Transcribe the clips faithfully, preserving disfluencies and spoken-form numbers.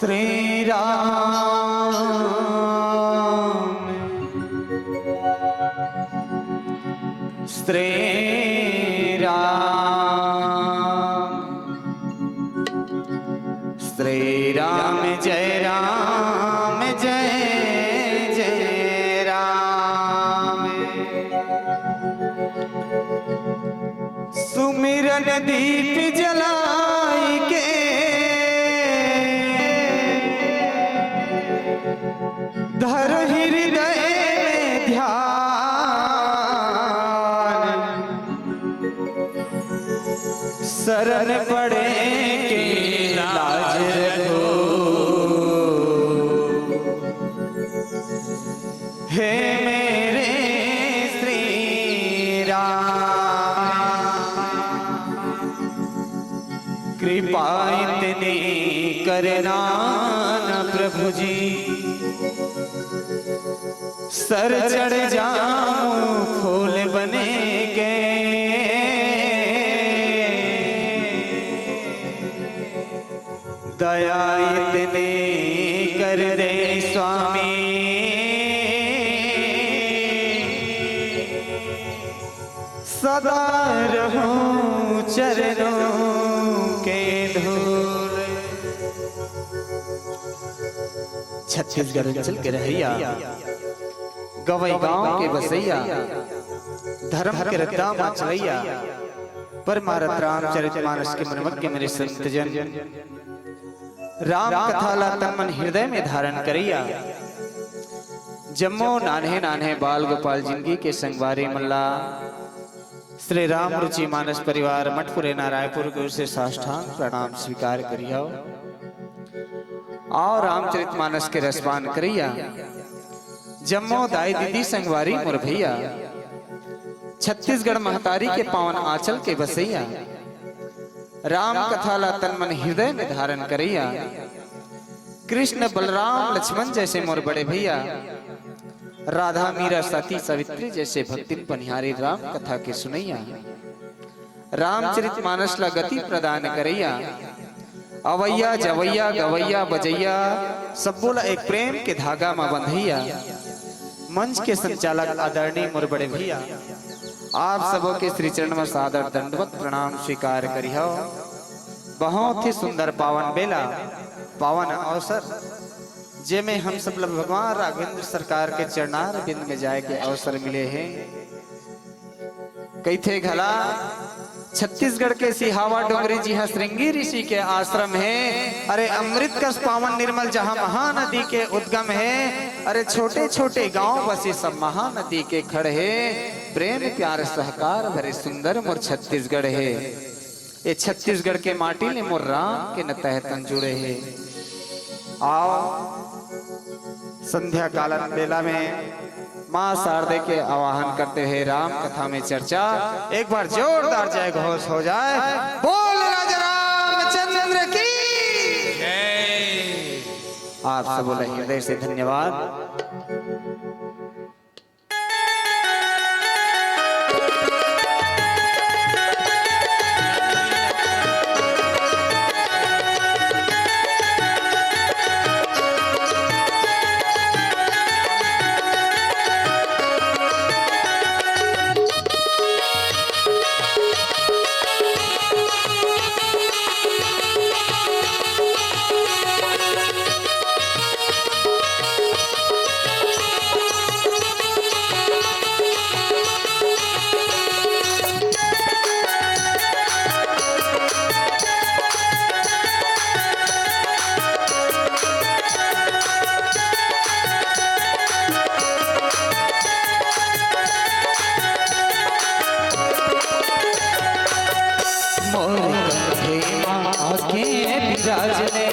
श्री राम, श्री राम, श्री राम, जय राम, जय जय राम। सुमिरन दीप जलाई के धर हृदय में ध्यान, शरण पड़े के लाज रखो। हे मेरे श्री राम, कृपा इतनी करना न प्रभु जी, सर चढ़ जाऊं फूल बने के। दया इतनी कर दे स्वामी, सदा रहूं चरणों के धूल। छत्तीसगढ़ अंचल के रहइया, गवई गांव के बसइया, धर्म के रद्दा मा चलइया, परमारथ रामचरित मानस के मनमज्ञ मेरे संत जन, राम कथा ला तन मन हृदय में धारण करइया, जम्मो नान्हे नान्हे बाल गोपाल जिनगी के संगवारी मन ला श्री राम रुचि मानस परिवार मठपुरेना रायपुर के ओर से साष्टांग प्रणाम स्वीकार करिहव। अउ रामचरित मानस के रसपान करइया जम्मो दाई दीदी संगवारी मोर भइया, छत्तीसगढ़ महतारी के पावन आंचल के बसइया, राम कथा ला तन मन हृदय में धारण करइया, कृष्ण बलराम लक्ष्मण जइसे मोर बड़े भइया, राधा मीरा सती सावित्री जइसे भक्तिन पनिहारी राम कथा के सुनइया, रामचरित मानस ला गति प्रदान करइया, अवइया जवइया गवइया बजइया सब्बो ला एक प्रेम के धागा मा बंधइया, मंच के संचालक आदरणीय मोर बड़े भइया, आप सबो के श्री चरण मा सादर दंडवत प्रणाम स्वीकार करिहव। बहुत ही सुंदर पावन बेला, पावन अवसर, जेमे हम सब ला भगवान राघवेंद्र सरकार के चरणार बिंद में जाए के अवसर मिले हे। कहिथे घला, छत्तीसगढ़ के सिहावा डोंगरी जिहां श्रृंगी ऋषि के आश्रम हे। अरे अमृत कस पावन निर्मल जहां महानदी के उद्गम हे। अरे छोटे छोटे गांव बसे सब महानदी के खड़ हे। प्रेम प्यार सहकार भरे सुंदर मोर छत्तीसगढ़ हे। ये छत्तीसगढ़ के माटी ले मोर राम के न तह तन जुड़े हे। आओ, संध्या कालन बेला में माँ शारदे के आवाहन करते हुए राम कथा में चर्चा, एक बार जोरदार जय घोष हो जाए। बोल राजा रामचंद्र की। आप सबों ला हृदय से धन्यवाद। मोर कंठे मा आके बिराज ले।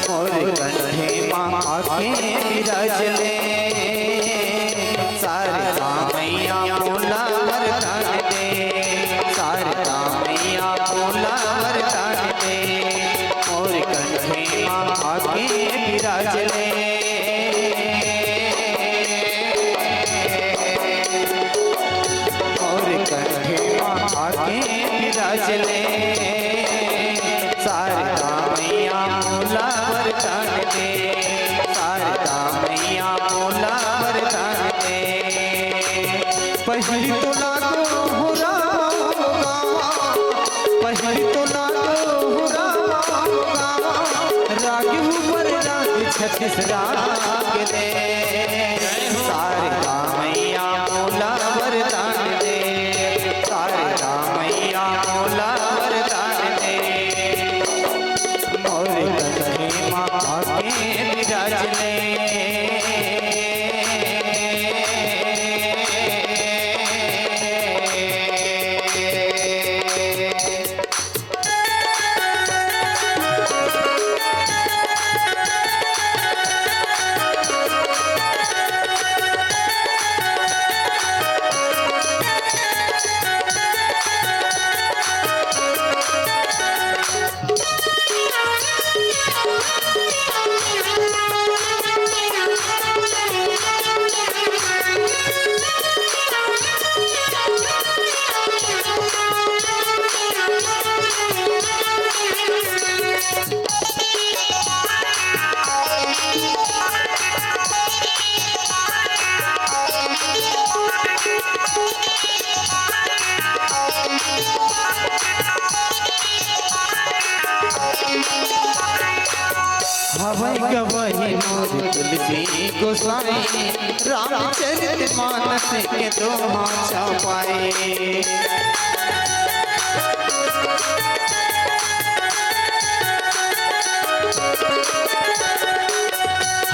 मोर कंठे मा आके बिराज ले। शारदा मैया मोला वरदान दे। शारदा मैया मोला वरदान दे। मोर कंठे मा आके बिराज ले। मोर कंठे मोला वरदान दे, शारदा मैया मोला वरदान दे। पहिली तो लागो हो रामा गावा, पहिली तो लागो हो रामा गावा, राग ऊपर राग छत्तीस राग दे। शारदा मैया मोला वरदान दे, शारदा मैया मोला वरदान दे। मोर कंठे मा आके विराज ले। हवै गवाही मोर तुलसी गोसाई, रामचरित मानस के दोहा छपाए।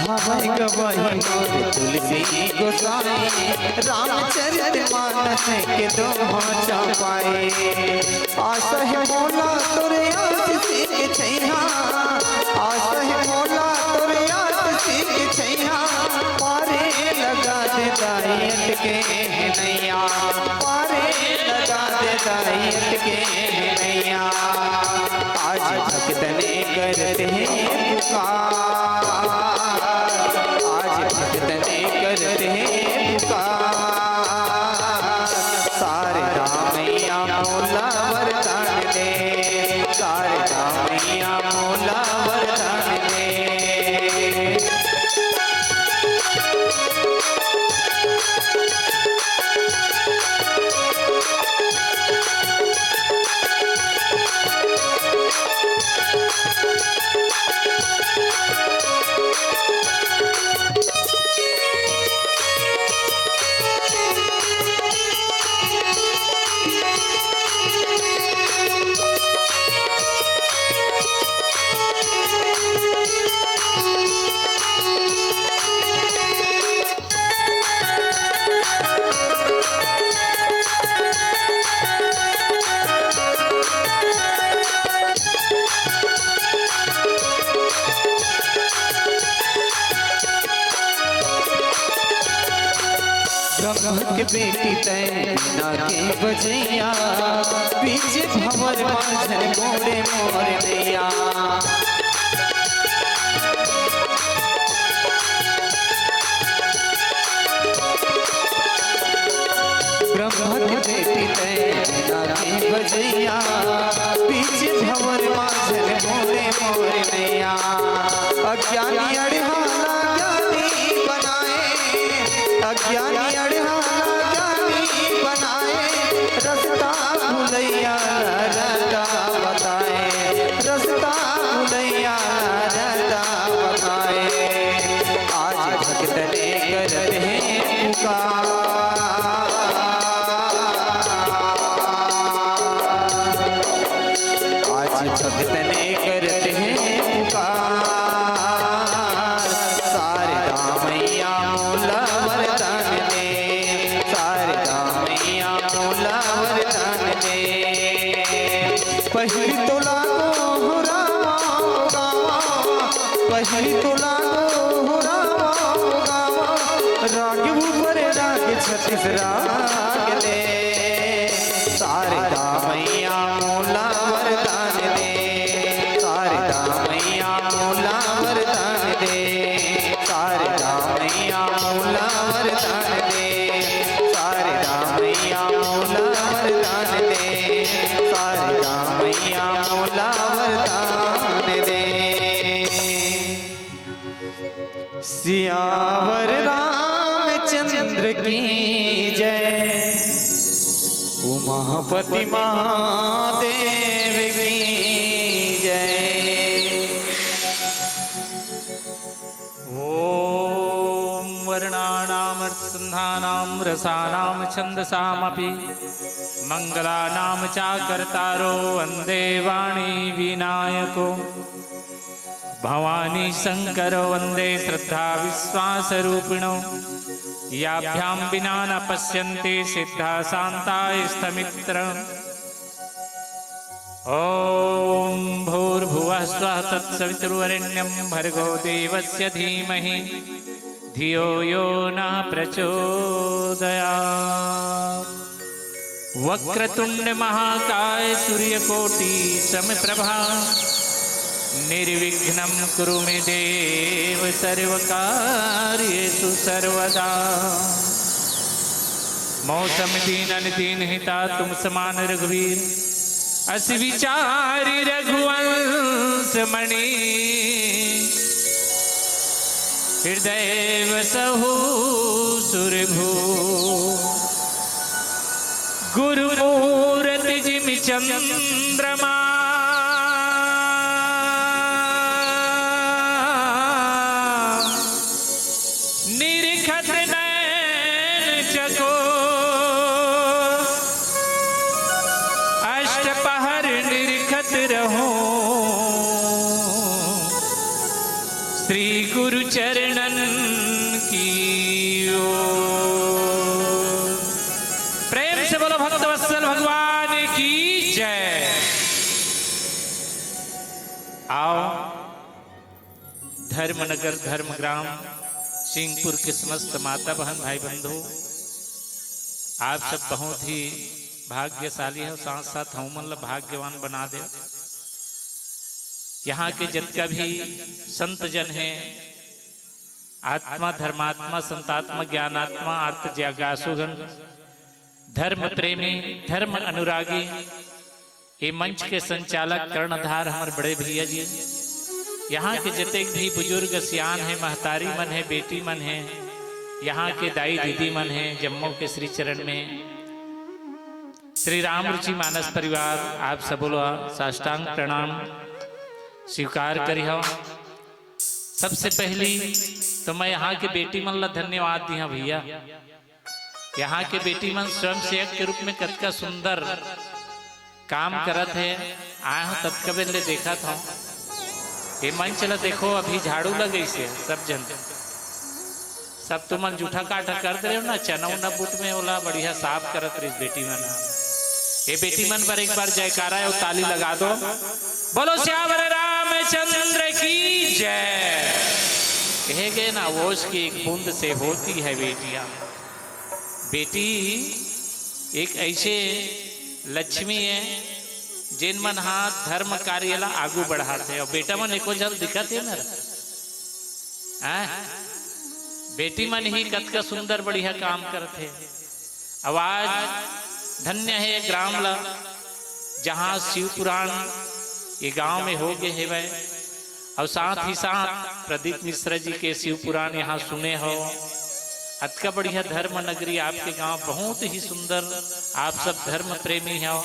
हवै गवाही मोर तुलसी गोसाई, रामचरित मानस के दोहा छपाए। आस हे मोला तोरे आशीष के छैया, आस हे मोला तोरे आशीष के छैया, पारे लगा दे दाई अटके हे नैया, पारे लगा दे दाई अटके हे नैया। आज भक्तन करत हे पुकार, आज भक्तन करत हे पुकार। शारदा मैया मोला वरदान दे, शारदा मैया मोला वरदान दे। ब्रह्मा के बेटी तैं वीणा के बजैया, बीच भंवर माझन गोड़े मोर नैया। ब्रह्मा के बेटी तैं वीणा के बजैया, बीच भंवर माझन गोड़े मोर नैया। अज्ञानी अड़हाला ज्ञानी बनाए, अज्ञानी अड़हाला ज्ञानी बनाए, रस्ता भुलैया ला रस्ता बताए, रस्ता भुलैया ला रस्ता बताए। आज भक्तन करत हे पुकार, आज भक्तन करत हे पुकार। शारदा मैया मोला वरदान दे, शारदा मैया मोला वरदान दे। पहिली तो लागो हो रामा गावा, पहिली तो लागो हो रामा गावा, राग ऊपर राग छत्तीस राग दे। शारदा मैया मोला वरदान दे, शारदा मैया मोला वरदान दे, शारदा मैया मोला वरदान दे, शारदा मैया मोला वरदान दे, शारदा मैया मोला वरदान दे। सियावर रामचंद्र की जय, उमापति महादेव की जय। ॐ वर्णानामर्थसन्धानां रसानां छन्दसामपि मङ्गलानां चाकर्तारो वन्दे वाणी विनायको। भवानी शंकरो वन्दे श्रद्धा विश्वासरूपिणो। याभ्यां विना न पश्यन्ति सिद्धा शान्ता स्थमित्र। ॐ भूर्भुवः स्वः तत्सवितुर्वरेण्यं भर्गो देवस्य धीमहि धियो यो नः प्रचोदयात्। वक्रतुंड महाकाय सूर्यकोटि समप्रभा। निर्विघ्नं कुरु मे देव सर्वकार्येषु सर्वदा। मौसम दीनन दीनहिता तुम समान रघुवीर। अस विचारि रघुवंश मणि। हृदय वसहु सुरभू। गुरु मूरत जिमि चंद्रमा। निरखत नैन चको। अष्ट पहर निरखत रहूं। श्री गुरु चरणन की ओर। प्रेम से बोलो भक्तवत्सल भगवान की जय। आओ धर्मनगर धर्मग्राम सिंहपुर के समस्त माता बहन भाई बंधु, आप सब बहुत ही भाग्यशाली हो, साथ साथ हमन ला भाग्यवान बना दे। यहाँ के जितका भी संत जन हैं, आत्मा धर्मात्मा संतात्मा ज्ञानात्मा आर्त जिज्ञासुगण, धर्म प्रेमी, धर्म अनुरागी, ये मंच के संचालक कर्णधार हमर बड़े भैया जी, यहाँ के जतेक भी बुजुर्ग सियान हैं, महतारी मन हैं, बेटी मन हैं, यहाँ के दाई दीदी मन हैं, जम्मो के श्री चरण में श्री राम रुचि मानस परिवार आप सबो ला साष्टांग प्रणाम स्वीकार करिहव। सबसे पहली तो मैं यहाँ के बेटी मन ला धन्यवाद दिहा भैया। यहाँ के बेटी मन स्वयंसेवक के रूप में कतका सुंदर काम करत हे। आए हो ततका बेर ले देखत हो। ये मंच ला देखो, अभी झाड़ू लगइसे सब जन, सब तुमन जूठा काठा कर दे रहे हो ना, चना उना बूट में ओला बढ़िया साफ करत रहिस बेटी मन ह। ये बेटी मन पर एक बार जयकारा और ताली लगा दो। बोलो सियावर रामचंद्र की जय। कहे गए ना, ओस की एक बूंद से होती है बेटियां। बेटी एक ऐसे लक्ष्मी है, जेन मन हा धर्म कार्य ला आगू बढ़ाते, और बेटा मन एको झन दिखत हे ना, हैं? बेटी मन ही कतका सुंदर बढ़िया काम करथे। अब आज धन्य हे ग्राम ला, जहाँ शिव पुराण ये गांव में हो गए हेवय। और साथ ही साथ प्रदीप मिश्रा जी के शिव पुराण यहाँ सुने हो। अतका बढ़िया धर्म नगरी आपके गांव, बहुत ही सुंदर। आप सब धर्म प्रेमी हो।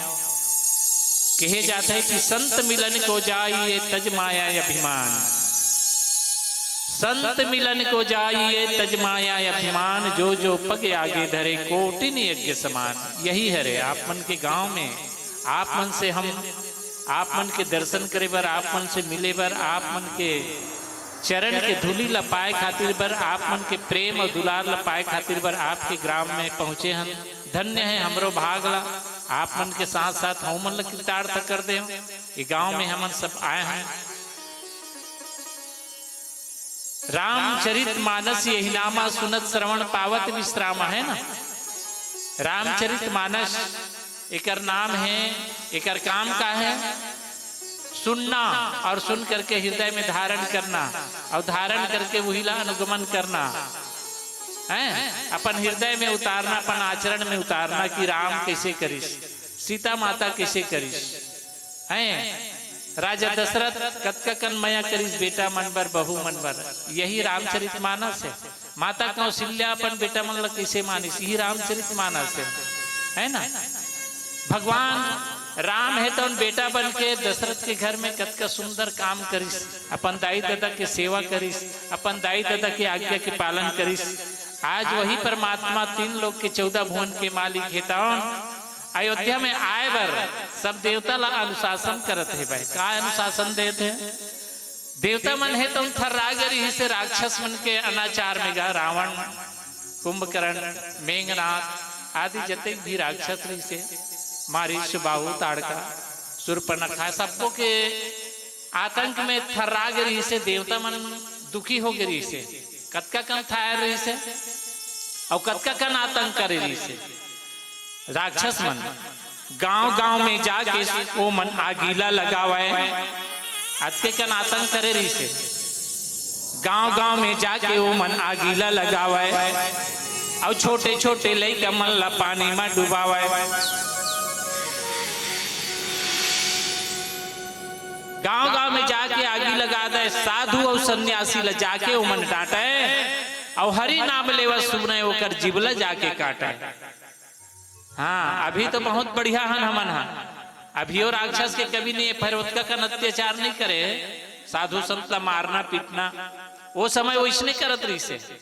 कहे जाता है कि संत मिलन को जाइए तज माया अभिमान, संत मिलन को जाइए तज माया अभिमान, जो जो पग आगे धरे कोटिन यज्ञ समान। यही हरे आप मन के गांव में, आप मन से हम, आप मन के दर्शन करे बर, आप मन से मिले बर, आप मन के चरण के धूलि ला पाए खातिर बर, आप मन के प्रेम और दुलार ला पाए खातिर बर आपके ग्राम में पहुंचे हन। धन्य है हमरो भाग ला, आप मन के साथ साथ हम मन ला कृतार्थ कर दे। ये गांव में हमन सब आए हैं। रामचरित मानस यही नामा सुनत श्रवण पावत विश्राम है ना। रामचरित मानस एकर नाम है, एकर काम का है? सुनना और सुन करके हृदय में धारण करना और धारण करके वही ला अनुगमन करना है, अपन हृदय में उतारना, अपन आचरण में उतारना कि राम कैसे करिस, सीता माता कैसे करिस, हैं? राजा दशरथ कतका कन मया करिस बेटा मन बर, बहू मन बर, यही रामचरित मानस हे। माता कौशल्या अपन बेटा मन ल कइसे मानिस, यही रामचरित मानस हे, है ना? भगवान राम हे तौन बेटा बन के दशरथ के घर में कतका सुंदर काम करिस, अपन दाई ददा के सेवा करिस, अपन दाई ददा के आज्ञा के पालन करिस। आज वही परमात्मा तीन लोक के चौदह भुवन के मालिक हे तौन अयोध्या में आए बर सब देवता ला अनुशासन करत हे भाई। का अनुशासन देत हे? देवता मन हे तौन थर्रा गे रिहिसे राक्षस मन के अनाचार में गा, रावण, कुंभकर्ण, मेघनाथ आदि जतेक भी राक्षस रिहिसे, मारीच, सुबाहु, ताड़का, सूर्पनखा, सबको के आतंक में थर्रा गे रिहिसे, देवता मन दुखी हो गे रिहिसे। कतका कन थायर रिहिसे अउ कतका कन आतंक करे रिहिसे। राक्षस मन गांव-गांव में जाके ओ मन आगी ला लगावय। अतके कन आतंक करे रिहिसे। गांव-गांव में जाके ओ मन आगी ला लगावय, अउ छोटे-छोटे लइका मन ला पानी म डुबावय। गांव-गांव में जाके आगी लगा दय, साधु अउ सन्यासी ला जाके ओ मन डांटय, अउ हरि नाम लेवत सुनय, ओकर जीभ ला जाके काटय। हाँ, अभी तो बहुत बढ़िया हन हमन हा। अभियो राक्षस के कमी नइ हे, फेर ओतका कन अत्याचार नइ करे, साधु संत ला मारना पीटना, ओ समय ओइसने करत रिहिसे।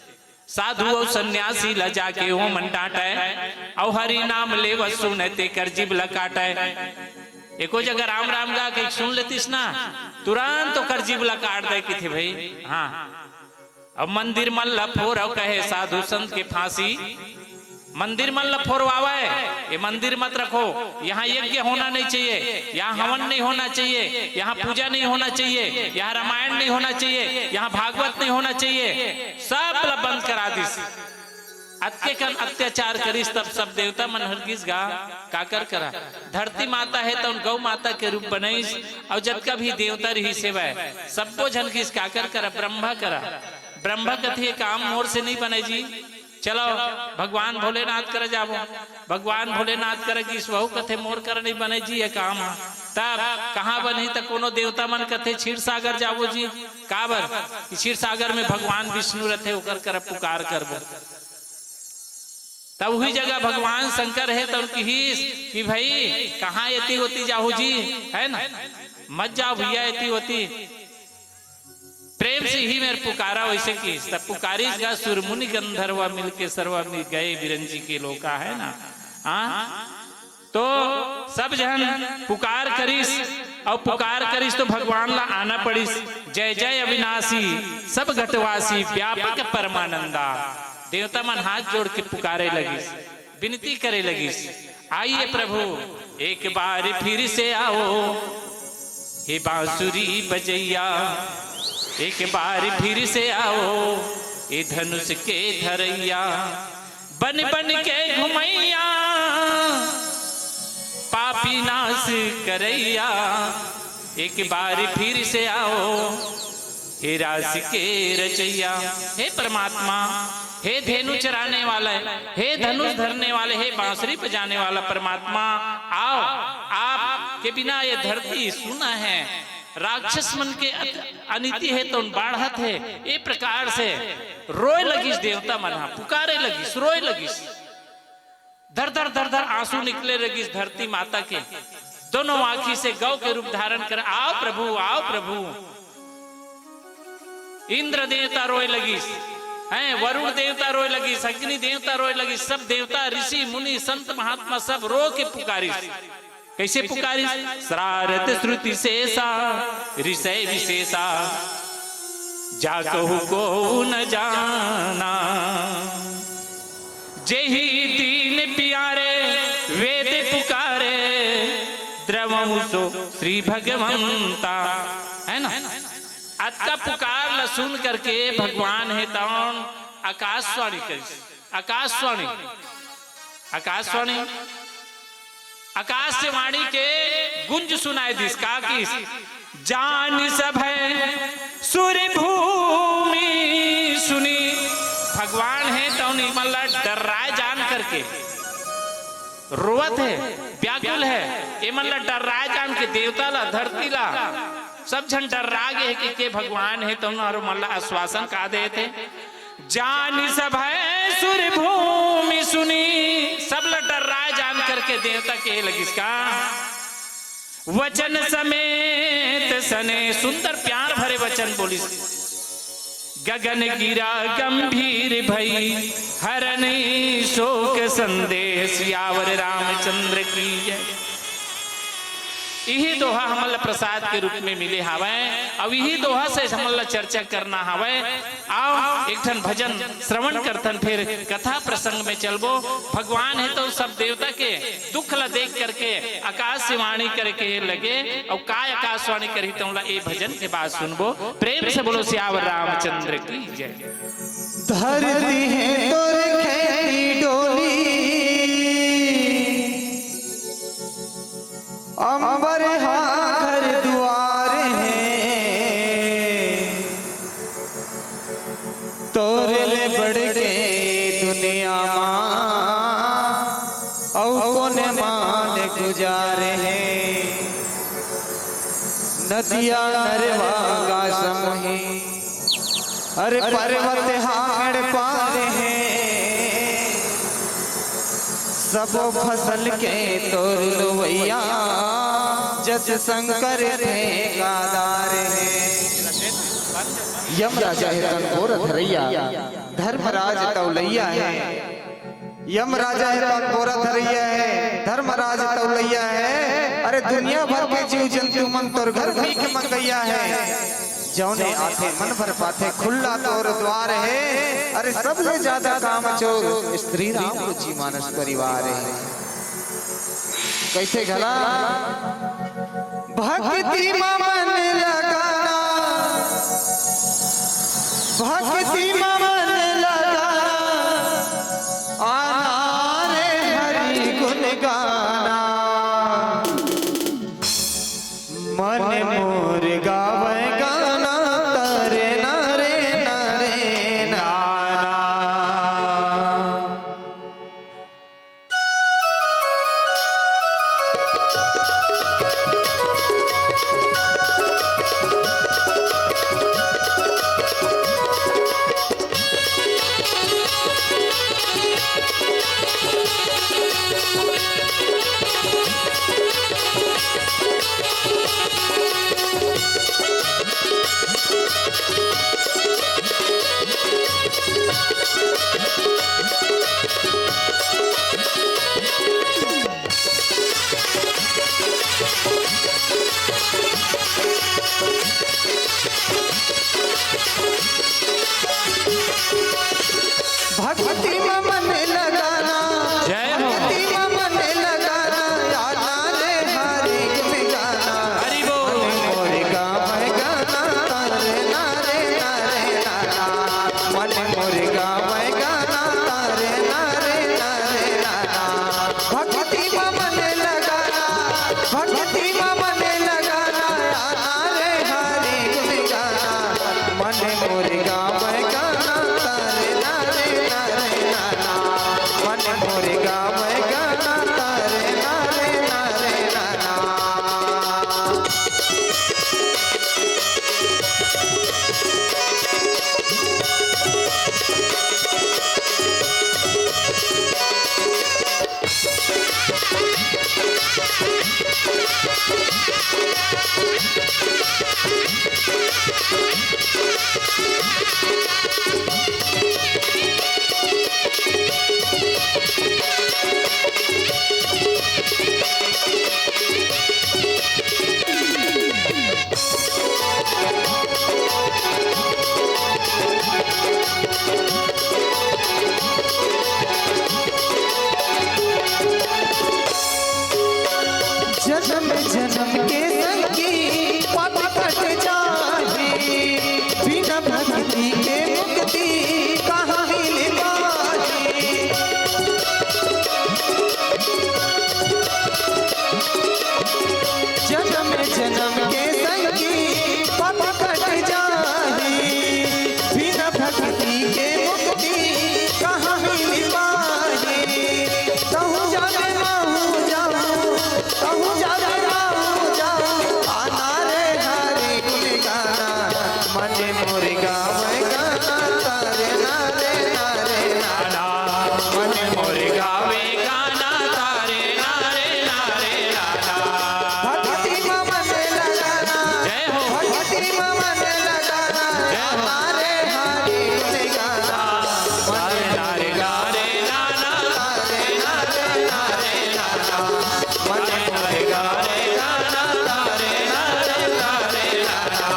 साधु अउ सन्यासी ला जाके ओ मन डांटय, अउ हरि नाम लेवत सुनय तेकर जीभ ला काटय। एको जगह राम राम गा के सुन लेतिस ना, तुरंत ओकर जीभ ला काट दय कथे भाई। हाँ, अब मंदिर मन ला फोरव कहे साधु संत के फांसी। मंदिर मन ला फोरवावय, ये मंदिर मत रखो, यहाँ यज्ञ होना नहीं चाहिए, यहाँ हवन नहीं होना चाहिए, यहाँ पूजा नहीं होना चाहिए, यहाँ रामायण नहीं होना चाहिए, यहाँ भागवत नहीं होना चाहिए, सब ला बंद करा दिस। अतके कन अत्याचार करिस, तब सब देवता मन हर गिस गा, काकर करा। धरती माता हे तौन गौ माता के रूप बनइस, अउ जतका भी देवता रिहिस हेवय, सब्बो झन गिस काकर करा, ब्रह्मा करा। ब्रह्मा कथे, "ये काम मोर से नहीं बने जी, चलो भगवान भोलेनाथ करा जाबो।" भगवान भोलेनाथ करा गिस, वहू कथे, "मोर करा नहीं बने जी ये काम ह।" तब कहाँ बनही? त कोनो देवता मन कथे, "क्षीर सागर जाबो जी।" काबर? कि क्षीर सागर में भगवान विष्णु रथे, ओकर करा पुकार करबो। तब उही जगह भगवान शंकर हे तौन किहिस कि भाई, कहाँ एती ओती जाहू जी, है ना, मत जाओ भैया एती ओती, प्रेम से ही मेर पुकारा, वैसे किहिस। तब पुकारिस गा सुर मुनि गंधर्व मिलके सर्व मि-, गए बिरंची के लोका, है ना। हाँ, तो सब झन पुकार करिस, अउ पुकार करिस तो भगवान ला आना पड़िस। "जय जय अविनाशी सब घटवासी व्यापक परमानंदा।" देवता मन हाथ जोड़ के पुकारे लगिस, विनती करे लगिस, "आइए प्रभु, एक बार फिर से आओ, हे बांसुरी बजैया, एक बार फिर से आओ, ए धनुष के धरैया।" बन बन के घुमैया, पापी नाश करैया, एक बार फिर से आओ, हे रास के रचैया। हे परमात्मा, हे धेनु चराने वाले, हे धनुष धरने वाले, हे बांसुरी बजाने वाला परमात्मा, आओ, आपके बिना ये धरती सूना है। राक्षस मन के अत-, अनीति हे तौन बाढ़त हे। ए प्रकार से रोए लगिस देवता मन हा, पुकारे लगिस, रोए लगिस। धर धर धर धर आंसू निकले लगिस धरती माता के। दोनों आंखी से गौ के रूप धारण कर, "आओ प्रभु, आओ प्रभु।" इंद्र देवता रोए लगिस, हैं, वरुण देवता रोए लगिस, अग्नि देवता रोए लगिस, सब देवता, ऋषि, मुनि, संत, महात्मा सब रो के पुकारिस। कैसे पुकारिस? "श्रारद श्रुति शेषा ऋषय विशेषा, जा कहु को न जाना। जेहि दीन पियारे वेद पुकारे, द्रवहु सो श्री भगवंता।" है ना? अतका पुकार ला सुन करके भगवान हे तौन आकाशवाणी करिस। आकाशवाणी, आकाशवाणी, आकाश से वाणी के गुंज सुनाई दिस। का किस? "जान सभय सुर भूमि सुनी।" भगवान हे तौन इमन ला डर्राए जान करके रोवत हे, व्याकुल हे। एमन ला डर्रा जान के देवता ला, धरती ला, सब झन डर्रा गे हे कि के भगवान हे, तउन हर मन ला आश्वासन का देत हे, "जानि सभै सुर भूमि सुनी।" सब ला डर्रा जान करके देवता के लगिस का, "वचन समेत सने।" सुंदर प्यार भरे वचन बोलिस, "गगन गिरा गंभीर भई, हरनि शोक संदेह।" सियावर रामचंद्र की जय। इही दोहा हमन ला प्रसाद के रूप में मिले हावय, अउ इही दोहा से हमन ला चर्चा करना हावय। आव, एक ठन भजन श्रवण करथन, फिर कथा प्रसंग में चलबो। भगवान हे तो सब देवता के दुख ला देख करके आकाशवाणी करके लगे, अउ काय आकाशवाणी करही, तउन ला ए भजन के बाद सुनबो। प्रेम से बोलो सियावर रामचंद्र की जय। धरती हे तोर खेती डोली, अंबर हा घर दुआर हे, तोर ले बढ़ के दुनिया मा अउ कोन मान गुजार हे। नदिया नरवा गा समुही, अरे पर्वत हाड़ पार हे, सबो फसल के तोर लुवैया, जस शंकर ठेकादार हे। यम राजा हे तन गोर धरैया, धर्मराज तौलैया हे। यम राजा हे तन गोर धरैया हे, धर्मराज तौलैया हे। अरे दुनिया भर के जीव जंतु मन तोर घर भीख मंगैया हे। जौने आथे मन भर पाथे, खुल्ला तोर द्वार हे। अरे सबले ज्यादा कामचोर स्त्री राम रुचि मानस परिवार हे। कइसे घला? भक्ति मा मन लगाना, भक्ति मा मन लगाना, आना रे हरि गुण गाना। मन मोर गावै गाना, तरे ना रे ना रे ना ना। भक्ति मा मन लगाना, जय हो। भक्ति मा मन लगाना, आना रे हरि गुण गाना। हरि बोल। मन मोर गावै गाना, तरे ना रे ना रे ना ना। मन मोर गावै गाना, तरे ना रे ना रे ना ना। भक्ति मा मन लगाना, भक्ति मा मन लगाना, आना रे हरि गुण गाना। मन मोर गावै गाना, तरे ना रे ना रे ना ना। मन मोर गावै गाना, तरे ना रे ना रे ना ना। जन्म जन्म के संगी पाप कट जाही, बिना भक्ति के मुक्ति कहाँ मिल पाही। जन्म जन्म के संगी पाप कट जाही, बिना भक्ति के मुक्ति कहाँ मिल पाही। तहूँ जाने महूँ जाहूँ, तहूँ जाने मोर गावे गाना तारे ना रे ना रे ना ना। मन मोर गावे गाना तारे ना रे ना रे ना ना। भक्ति में मन लगाना, जय हो। भक्ति में मन लगाना, जय हो। हमारे हरि गुण गाना। मन तारे ना रे ना रे ना ना। तारे ना रे ना रे ना ना। मन मोर गावे गाना तारे ना रे ना रे ना ना।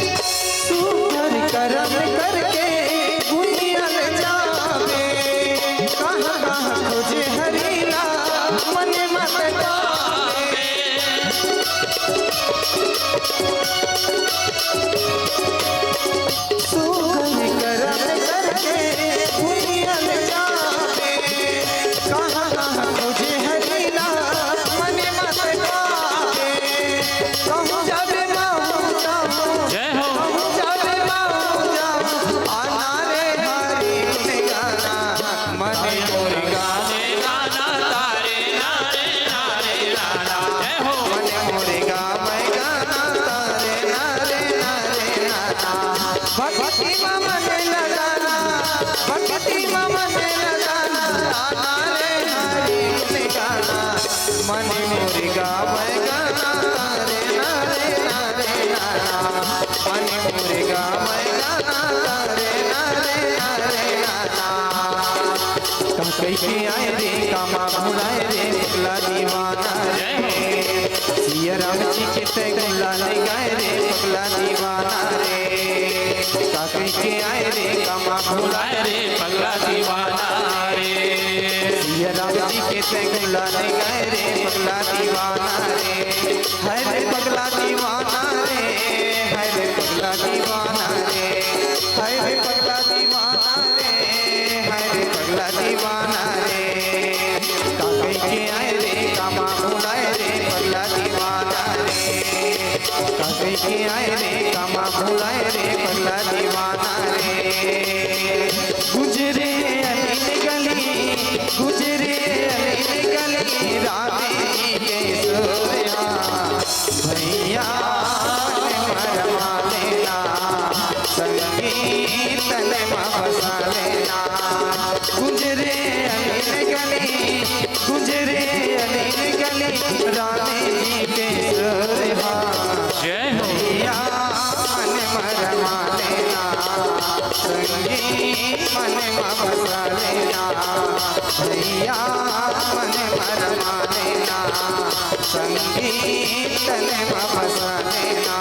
सुघर करम करके गुनियल जावे, कहाँ कहाँ खोजे हरि ला मन मत पावे। सुघर करम करके गुनियल जावे, कहाँ कहाँ खोजे हरि ला मन मत पावे। कहूँ जावे माहू जाऊँ, जय हो। कहूँ जावे माहू जाऊँ, आना रे हरि गुण गाना, मन मोर गावे गाना तारे ना रे ना रे ना ना। जय हो। मन मोर गावे गाना तारे ना रे ना रे ना ना। भक्ति में मन लगाना, भक्ति में मन लगाना, आना रे हरि गुण गाना। मन मोर गावे गाना तारे ना रे ना रे ना ना। मन मोर गावे गाना तारे ना रे ना रे ना ना। का कहिके आए रे कामा भुलाए रे पगला दीवाना रे। सिया राम जी के तैं गुणगान गाए रे पगला दीवाना रे। का कहिके आए रे कामा भुलाए रे पगला दीवाना रे। सिया राम जी के तैं गुणगान गाए रे पगला दीवाना रे। हाय रे पगला दीवाना रे, हाय रे पगला दीवाना रे, हाय रे पगला दीवाना रे, हाय रे पगला दीवाना रे। का कहिके आए रे कामा भुलाए रे पगला दीवाना रे। का कहिके आए रे कामा भुलाए रे पगला दीवाना रे। गुजरे अनिल गली, गुजरे अनिल गली, राधे जी के सुरहा। भैया मन मरमा लेना, संगीत तन मा बसा लेना। गुजरे अनिल गली, गुजरे अनिल गली, राधे जी के सुरहा। जय हो। भैया मन मरमा लेना, संगीत मन मा बसा लेना। भैया मन मरमा लेना, संगीत तन मा बसा लेना।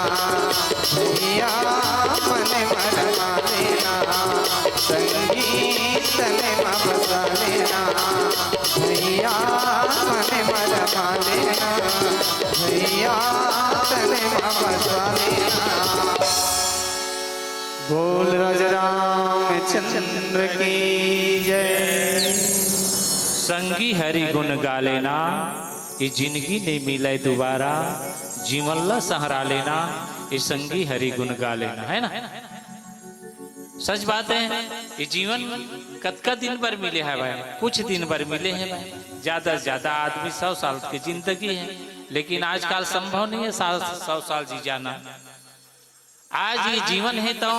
भैया मन मरमा लेना, संगीत तन मा बसा लेना। भैया मन मरमा लेना, भैया तन मा बसा लेना। बोल राजा रामचंद्र की जय। संगी हरि गुण गा लेना, ये जिंदगी नइ मिलय दुबारा, जीवन ला सहरा लेना, ये संगी हरि गुण गा लेना, है ना? सच बात है, ये जीवन कतका दिन बर मिले है भाई, कुछ दिन बर मिले है भाई, ज्यादा से ज्यादा आदमी सौ साल की जिंदगी है, लेकिन आजकल संभव नहीं है सौ, सौ साल जी जाना। आज ये जीवन है तो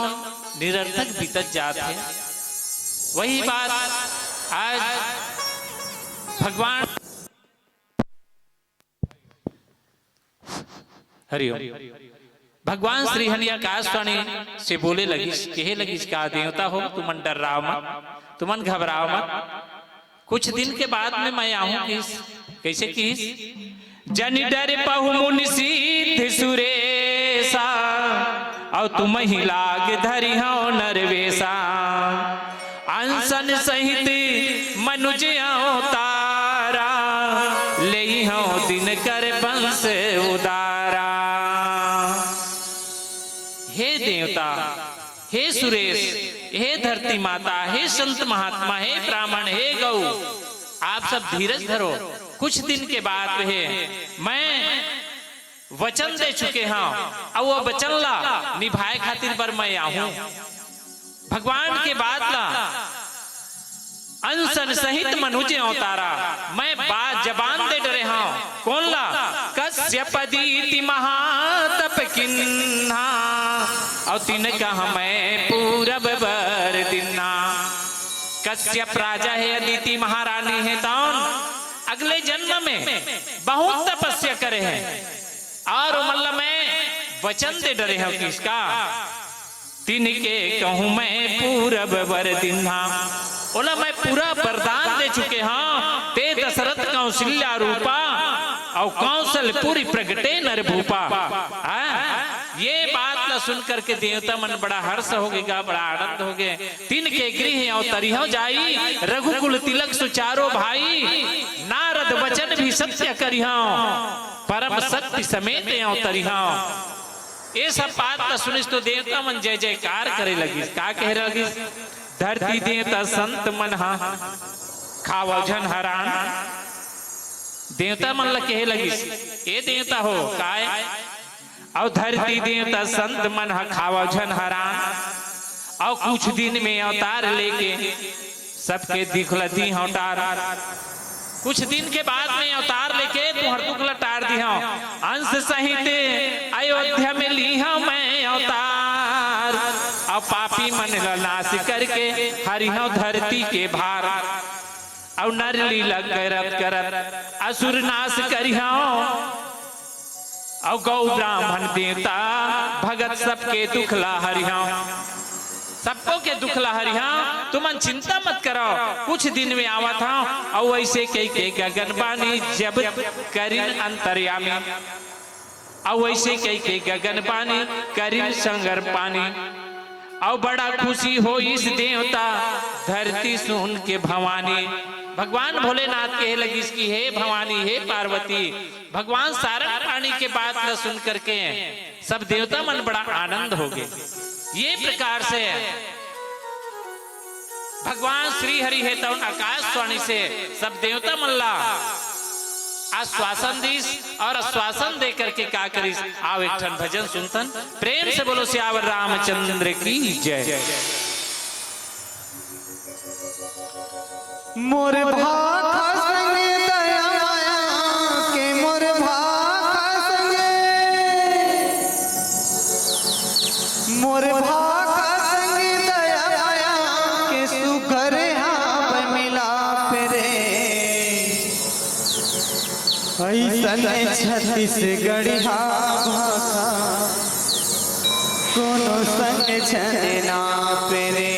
निरर्थक बीतत जात है। वही बात आज भगवान, हरिओम, भगवान श्री हरि आकाशवाणी से बोले लगिस, कहे लगिस, का देवता हो, तुमन डर्राव मत, तुमन घबराव मत। कुछ दिन के बाद में मैं आहूं किहिस, कइसे किहिस? जनि डरे पहु मुनि सिद्ध सुरेसा, अउ तुमहि लाग धरिहंव नरवेसा। सन सहित मनुज अवतारा, लेई हौं दिनकर बंस उदारा। हे देवता, हे सुरेश, हे धरती माता, हे संत महात्मा, हे ब्राह्मण, हे गौ, आप सब धीरज धरो। कुछ दिन के बाद हे, मैं वचन दे चुके हौं, अउ वो वचन ला निभाए खातिर बर मैं आहूं। भगवान के बात ला अंसन सहित मनुज अवतारा, मैं बात जबान दे डरे हौं। कोन ला? कश्यप दीति महातप किन्हा, अउ तिन कह मैं पूरब बर दिन्हा। कश्यप राजा हे, अदिति महारानी हे, तौन अगले जन्म में बहुत तपस्या करे हे। अउ ओमन ला मैं वचन दे डरे हौं किसका? तिनके कहूँ मैं पूरब बर दिन्हा, ओला मैं पूरा वरदान दे चुके हौं। ते दशरथ कौशल्या रूपा, अउ कौशलपुरी प्रगटे नर भूपा। हाँ, ये बात ला सुन करके देवता मन बड़ा हर्ष होगे गा, बड़ा आनंद होगे। तिनके गृह अवतरिहौं जाई, रघुकुल तिलक सु चारो भाई, नारद वचन भी सत्य करिहौं, परम शक्ति समेत अवतरिहौं। ये सब बात ला सुनिस तो देवता मन जय जयकार करे लगिस। का कहे लगिस? धरती देवता संत मन हा खावव झन हरान। देवता मन ला कहे लगिस, ए देवता हो, काय? अउ धरती देवता संत मन हा खावव झन हरान। अउ कुछ दिन में अवतार लेके सबके दुख ला दीहौं टार। कुछ दिन के बाद में अवतार लेके तुंहर दुख ला टार दीहौं। अंस सहित अयोध्या में लीहौं मैं अवतार। अउ पापी मन ला नाश करके हरिहौं धरती के भार। अउ नर लीला करत करत असुर नाश करिहौं। अउ गौ ब्राह्मण देवता भगत सबके दुख ला हरिहौं, सबको के दुख ला हरिहौं। तुमन चिंता मत करव, कुछ दिन में आवत हौं। अउ अइसे कहिके गगन बानी जब करिन अंतर्यामी, अउ अइसे कहिके गगन बानी करिन संगर पानी। अउ बड़ा खुशी होइस देवता धरती सुन के भवानी। भगवान भोलेनाथ कहे लगिस कि हे भवानी, हे पार्वती, भगवान सारंग पाणी के बात ला सुन करके सब देवता मन बड़ा आनंद होगे। ये प्रकार से भगवान श्री हरि हे तौन आकाशवाणी से सब देवता मन ला आश्वासन दीस अउ आश्वासन दे करके का करिस। आव एक ठन भजन सुनथन। प्रेम से बोलो सियावर रामचंद्र की जय। मोर भाखा संग दया माया के, मोर भाखा संग, मोर भाखा संग दया माया के सुघर हाव मिलाप रे। अइसन छत्तीसगढ़िया भाखा कोनो संग झन नाप रे।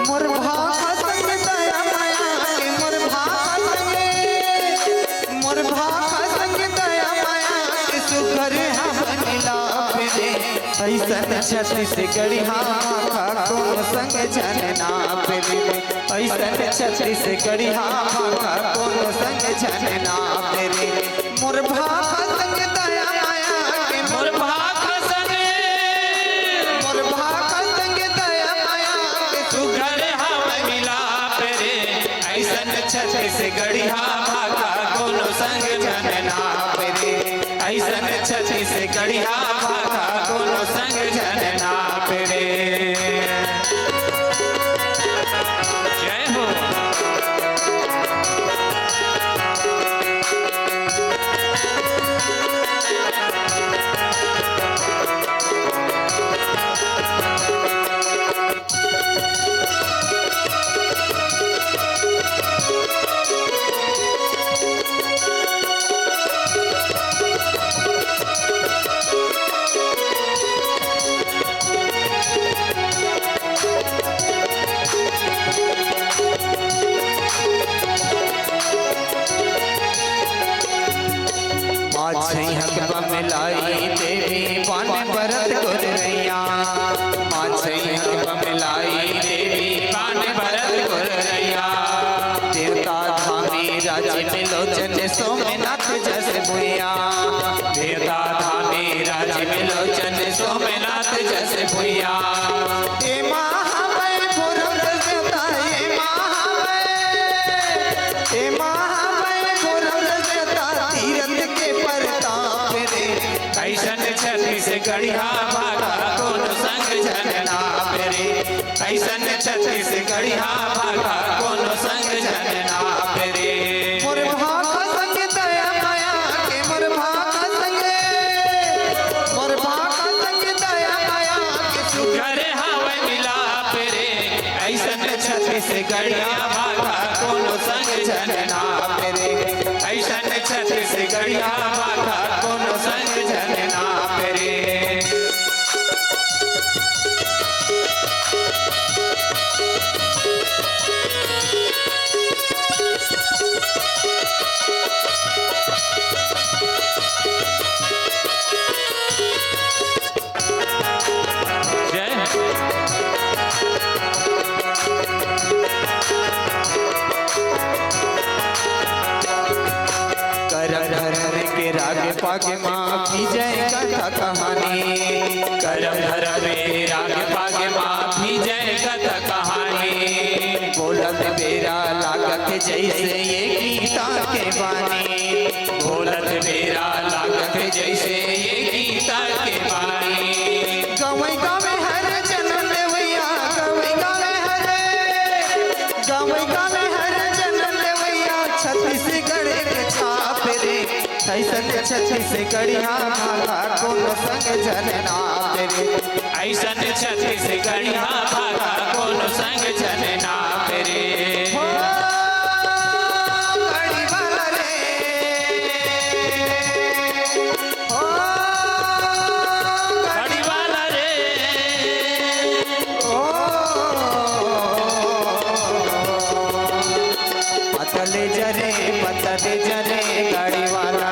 मोर भाखा संग दया माया के, मोर भाखा संग, मोर भाखा संग दया माया के सुघर हाव मिलाप रे। अइसन छत्तीसगढ़िया भाखा कोनो संग झन नाप रे। अइसन छत्तीसगढ़िया भाखा कोनो संग झन नाप रे। मोर भाखा संग दया माया के, मोर भाखा संग, मोर भाखा संग दया माया के सुघर हाव मिलाप रे। अइसन छत्तीसगढ़िया भाखा कोनो संग झन नाप रे। अइसन छत्तीसगढ़िया भाखा कोनो संग झन नाप रे। जय हो। हक बमलाई देवी पान बरत गोरैया, माँ छै हक बमलाई देवी पान बरत गोरैया। देवता धामी राज में लोचन सोमनाथ जस भुइया, देवता धामी राज में लोचन सोमनाथ जस भुइया। ए माँ हवै घोर देवता, ए माँ हवै, ए माँ हवै घोर देवता, तीरथ के परताप रे। अइसन छत्तीसगढ़िया भाखा कोनो संग झन नाप रे, अइसन छत्तीसगढ़िया भाखा कोनो संग झन नाप रे। मोर भाखा संग दया माया के, मोर भाखा संग, मोर भाखा संग दया माया के सुघर हवै मिलाप रे। अइसन छत्तीसगढ़िया भाखा कोनो संग झन नाप रे, अइसन छत्तीसगढ़िया भाखा कोनो संग झन नाप रे। जय। करम धरम के राग पाग माँ की जय कथा कहानी, करम धरम के राग पाग माँ की जय कथा कहानी। बोलत बेरा लागत जैसे ये गीता के बानी, बोलत बेरा लागत जैसे ये गीता के बानी। गवई गावे हर जनम लेवैया, गवई गावे हर, गवई गावे हर जनम लेवैया, छत्तीसगढ़ के छाप रे। अइसन छत्तीसगढ़िया भाखा कोनो संग झन नाप रे, अइसन छत्तीसगढ़िया भाखा कोनो संग झन नाप रे। हो गढ़ी वाला रे, ओ गढ़ी वाला रे, ओ पतले जरे, पतले जरे गढ़ी वाला,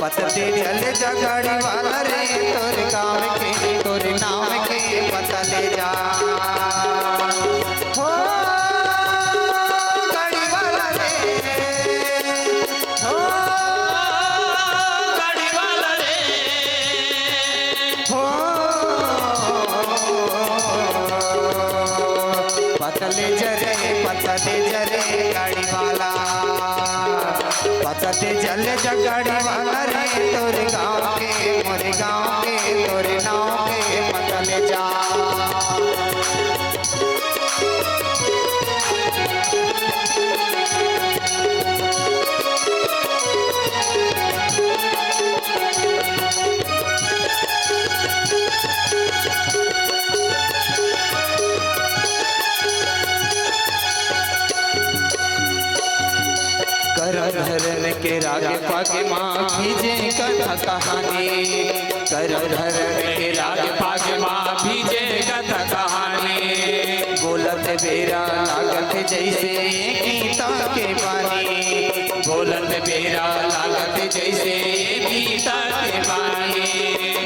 पतले जले जा गढ़ी वाला रे, तोर गाँव के, तोर नाम के पतले जा। हो गढ़ी वाला रे, हो गढ़ी वाला रे, हो पतले जरे, पतले जरे गढ़ी वाला, पतले जले जा गढ़ी वाला रे, तोर गाँव के, मोर गाँव के, तोर नाव के पतले जा। करम धरम के राग पाग माँ भीजे कथा कहानी, करम धरम के राग पाग माँ भीजे कथा कहानी। बोलत बेरा लागत जैसे ये गीता के बानी, बोलत बेरा लागत जैसे ये गीता के बानी।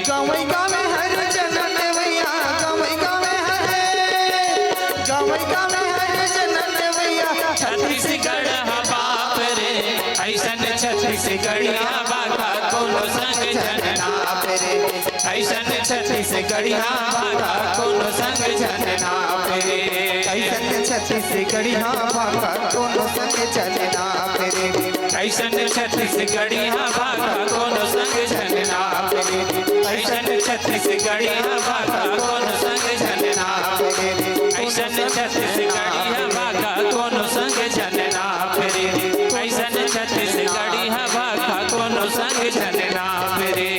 गवई गावे हर जनम लेवैया, गवई गावे हर, गवई गावे हर जनम लेवैया। छत्तीसगढ़ हा बाप रे, अइसन छत्तीसगढ़िया भाखा कोनो संग झन नाप रे, अइसन छत्तीसगढ़िया भाखा कोनो संग झन नाप रे, अइसन छत्तीसगढ़िया भाखा कोनो संग झन नाप रे, अइसन छत्तीसगढ़िया भाखा कोनो संग झन नाप रे, अइसन छत्तीसगढ़िया भाखा कोनो संग झन नाप रे, अइसन छत्तीसगढ़िया भाखा कोनो संग झन नाप रे, अइसन छत्तीसगढ़िया भाखा कोनो संग झन नाप रे।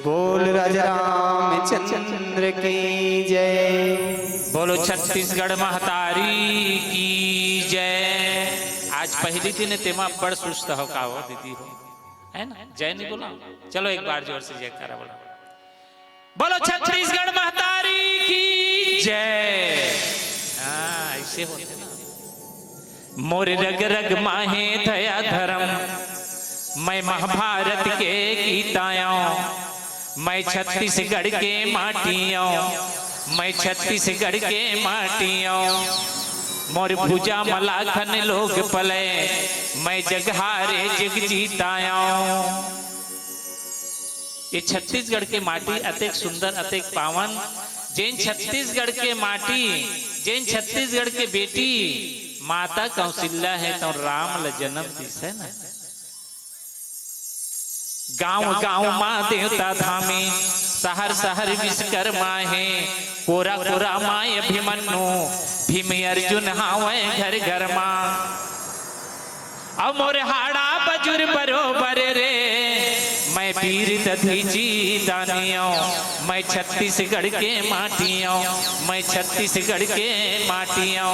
बोल राजा रामचंद्र की जय। बोलो छत्तीसगढ़ महतारी की जय। आज पहली दिन तेमा बड़ सुस्त हो का हो दीदी हो, है ना? जय नहीं बोला, चलो एक बार जोर से जयकारा बोला। बोलो छत्तीसगढ़ महतारी की जय। हाँ, ऐसे होते ना। मोर रग रग माहे दया धर्म, मैं महाभारत के गीत आयो, मैं छत्तीसगढ़ के माटी आयो, मैं छत्तीसगढ़ के माटी आयो। मोर भुजा म लाखन लोग पले, मैं जगहारे जग जीत आयो। ये छत्तीसगढ़ के माटी अतेक सुंदर, अतेक पावन, जेन छत्तीसगढ़ के माटी, जेन छत्तीसगढ़ के बेटी माता कौशल्या हे, तो राम ल जन्म दिस हे ना। गांव गांव मा देवता धामी, शहर शहर विश्वकर्मा हे। कोरा कोरा मा अभिमन्यु, भीम अर्जुन हावय घर घर मा। अउ मोर हाड़ा बजुर बरोबर रे, मैं वीर दधीची दानियो, मैं छत्तीसगढ़ के माटियो, मैं छत्तीसगढ़ के माटियो।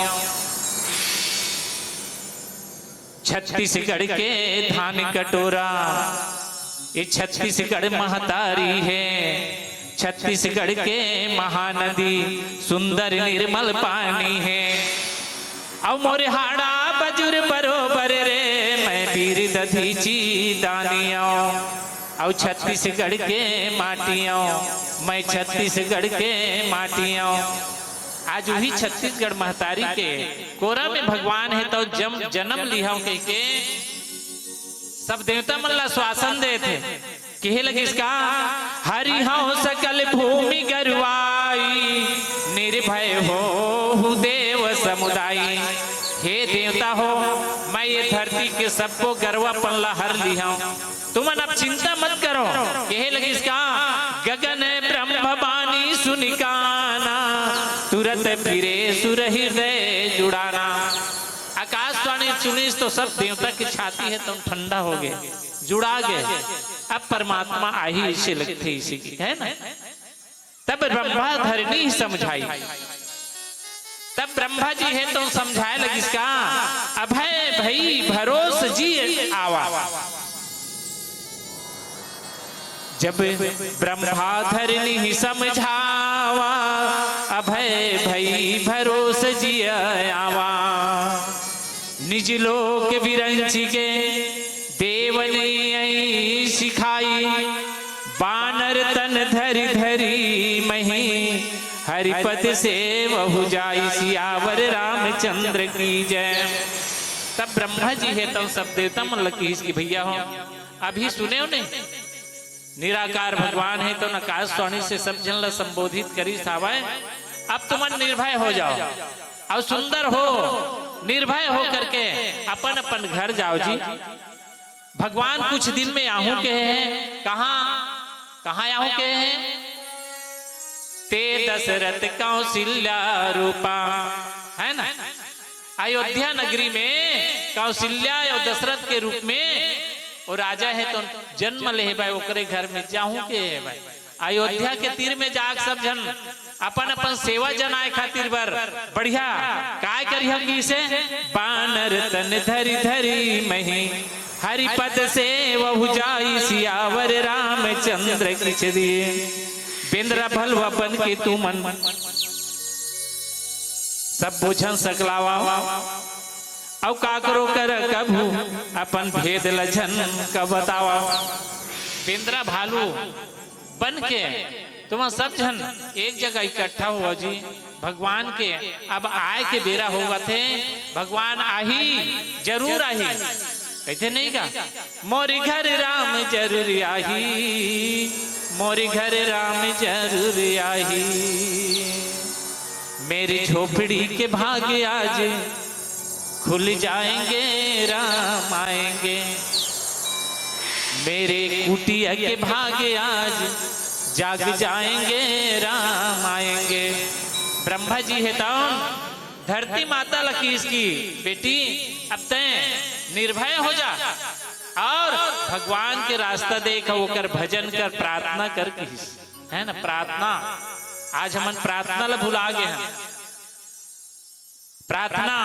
छत्तीसगढ़ के धान कटोरा, ये छत्तीसगढ़ महतारी हे। छत्तीसगढ़ के महानदी, सुंदर निर्मल पानी हे। अउ मोर हाड़ा बजुर बरोबर रे, मैं वीर दधीची दानियो। अउ छत्तीसगढ़ के माटियो, मैं छत्तीसगढ़ के माटियो। आज उही छत्तीसगढ़ महतारी के कोरा में भगवान हे, तो जम-, जन्म लिहाव कहिके सब देवता मन ला आश्वासन देथे। कहे लगिस का, हरि हौ सकल भूमि गरुआई, निर्भय होहु देव समुदाई। हे देवता हो, मैं ये धरती के सबको गरवापन ला हर लिहाव, तुमन अब चिंता मत करो। कहे लगिस का, गगन ब्रह्म बानी सुनि काना, तुरत फिरे सुर हृदय जुड़ाना। आकाशवाणी सुनिस तो सब देवता के छाती हे तो ठंडा हो गए, जुड़ा गए। अब परमात्मा आही, इसे लगथे, इसी की है ना। तब ब्रह्मा धरनी समझाई। तब ब्रह्मा जी हे तो समझाए लगिस का, अभय भई भरोस जिय आवा। जब ब्रह्मा धरनी समझावा, अभय भई भरोस जिय आवा। निज लोक विरंचि के देवनी आई सिखाई, बानर तन धरि धरि मही, हरिपद सेवहु जाई। सियावर रामचंद्र की जय। तब ब्रह्मा जी हे तो सब देवता मन ल किहिस कि भैया हो, अभी सुने हो नहीं, निराकार भगवान हे तो आकाशवाणी से सब झन ला संबोधित करिस हावय। अब तुमन निर्भय हो जाओ अउ सुंदर हो, निर्भय हो करके अपन अपन घर जाओ जी। भगवान कुछ दिन में आहूं के हे, कहाँ, कहाँ आहूं के हे? ते दशरथ कौशल्या रूपा, है ना? अयोध्या नगरी में कौशल्या अउ दशरथ के रूप में वो राजा हे तो जन्म ले हे भाई, ओकरे घर में जाहूं के हे भाई। अयोध्या के तीर में जाके सब झन अपन अपन सेवा जनाए खातिर बर बढ़िया काय करिहन कि इसे, बानर तन धरि धरि मही, हरिपद सेवहु जाई। सियावर रामचंद्र की जय। बेंदरा भलुवा बन के तुमन सब बोझन सकलावा, अउ काकरो कर कभू अपन भेद ल झन क बतावा। बेंदरा भालू बन के तुमन सब झन एक जगह इकट्ठा हो जी। भगवान के अब आए के बेरा होवत हे, भगवान आही, जरूर आही। कहिथे नहीं का, मोर घर राम जरूर आही, मोर घर राम जरूर आही। मेरी झोपड़ी के भाग आज खुल जाएंगे, राम आएंगे। मेरे कुटिया के भाग आज जाग जाएंगे, राम आएंगे। ब्रह्मा जी हे तौन धरती माता ल किहिस कि बेटी, अब तैं निर्भय हो जा और भगवान के रास्ता देख, ओकर भजन कर, प्रार्थना कर किहिस, है ना? प्रार्थना, आज हमन प्रार्थना ल भुला गे हन। प्रार्थना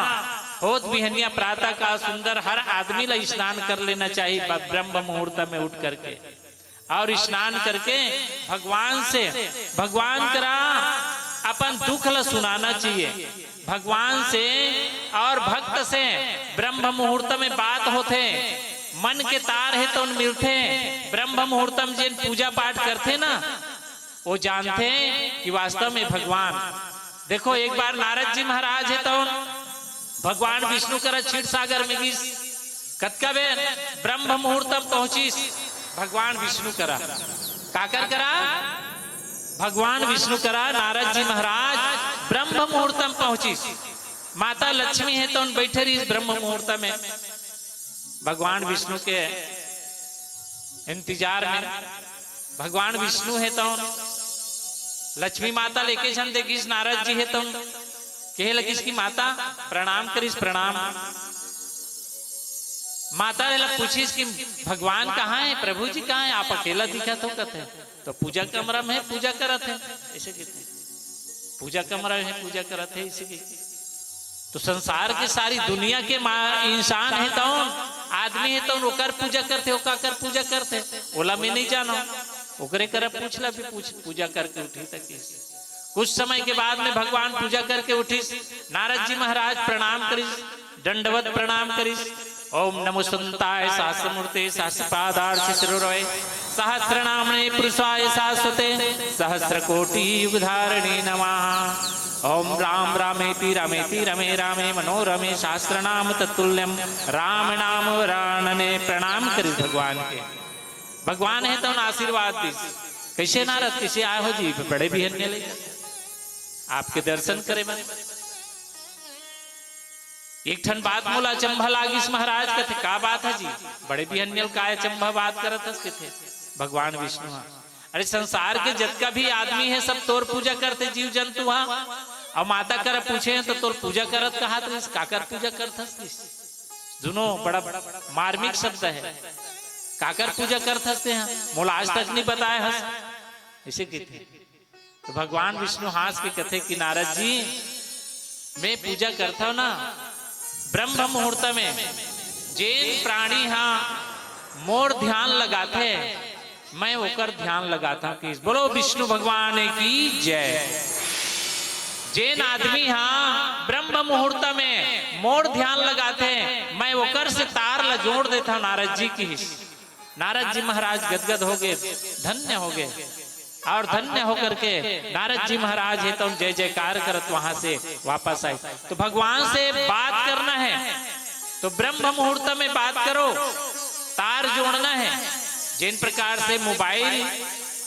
होत बिहनिया प्रातः काल सुंदर हर आदमी ला स्नान कर लेना चाहिए ब-, ब्रह्म मुहूर्त में उठ करके, और स्नान करके भगवान से, भगवान करा अपन दुख ला सुनाना चाहिए। भगवान से और भक्त से ब्रह्म मुहूर्त में बात होथे, मन के तार हे तउन मिलथे। ब्रह्म मुहूर्त म जेन पूजा पाठ करथे ना, वो जानथे कि वास्तव में भगवान। देखो, एक बार नारद जी महाराज हे तउन भगवान विष्णु करा क्षीर सागर में गिस। कतका बेर? ब्रह्म मुहूर्त म पहुंचिस भगवान विष्णु करा। काकर करा? भगवान विष्णु करा नारद जी महाराज ब्रह्म मुहूर्त म पहुंचिस। माता लक्ष्मी हे तउन बइठे रहिस ब्रह्म मुहूर्त में भगवान विष्णु के इंतजार में। भगवान विष्णु हे तउन लक्ष्मी माता ल एके झन देखिस, नारद जी हे तउन कहे लगिस कि माता प्रणाम करिस, प्रणाम। माता एला पूछिस कि भगवान कहाँ हे, प्रभु जी कहाँ हे, आप अकेला दिखत हो कथे। तो पूजा कमरा में पूजा करत हे, ऐसे कहते हैं, पूजा कमरा में पूजा करत हे, ऐसे कहते हैं। तो संसार के सारी दुनिया के मा-, इंसान हे तउन, आदमी हे तउन, ओकर पूजा करथे, ओ काकर पूजा करथे, ओला मैं नहीं जानो। ओकरे करा पूछ ला, भी पूछ, पूजा करके उठी तक। कुछ समय के बाद में भगवान पूजा करके उठिस, नारद जी महाराज प्रणाम करिस, दंडवत प्रणाम करिस। ओम नमो संताय सहस्रमूर्ते सहस्रपादार्चिशिरोरवे सहस्रनामने पुरुषाय शाश्वते सहस्रकोटि युगधारिणे नमः। ओम राम रामेति रमेति रमे रामे मनोरमे सहस्रनाम तत्तुल्यम राम नाम वरानने। प्रणाम करिस भगवान के। भगवान हे तउन आशीर्वाद दिस। कैसे नारद, कैसे आए हो जी? बड़े बिहनिया ले आपके दर्शन करे बर। एक ठन बात मोला अचंभा लागिस महाराज, कथे, "का बात हे जी? बड़े बिहनिया ल काय अचंभा बात करत हस?" कथे, "भगवान विष्णु हा।" अरे, संसार के जतका भी आदमी हे, सब तोर पूजा करथे, जीव जंतु हा। अउ माता करा पूछे हे, तो तोर पूजा करत कहात रहिस, काकर पूजा करत हस? दुनो बड़ा मार्मिक शब्द हे। काकर पूजा करत हस तेहा? मोला आज तक नहीं बताए हस। ऐसे कहथे। तो भगवान विष्णु हाँस के कथे कि नारद जी, मैं पूजा करथव ना, ब्रह्म मुहूर्त में जेन प्राणी हा मोर ध्यान लगाथे, मैं ओकर ध्यान लगाथव। कि बोलो विष्णु भगवान की जय। जेन आदमी हा ब्रह्म मुहूर्त में मोर ध्यान लगाथे, मैं ओकर से तार ला जोड़ देथव नारद जी, किहिस। नारद जी महाराज गदगद हो गए, धन्य हो गए। और धन्य होकर के नारद जी महाराज हे तउन जय जयकार करत वहां से वापस आए। तो भगवान से बात करना हे तो ब्रह्म मुहूर्त में बात करो, तार जोड़ना हे। जिन प्रकार से मोबाइल,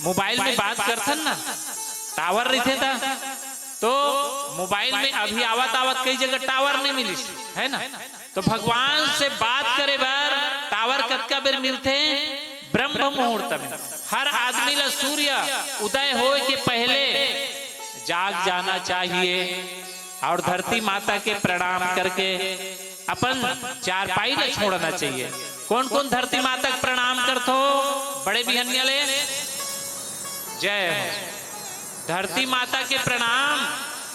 मोबाइल में बात करथन ना, टावर रहिथे ता, तो मोबाइल में अभी आवत आवत कई जगह टावर नहीं मिलिस, है ना? तो भगवान से बात करे बर टावर कतका बेर मिलथे? ब्रह्म मुहूर्त में। हर आदमी ला सूर्य उदय होए के पहले जाग जाना चाहिए और धरती माता के प्रणाम करके अपन चारपाई ला छोड़ना चाहिए। कौन कौन धरती माता के प्रणाम करथो? बड़े बिहनिया ले जय हो। धरती माता के प्रणाम।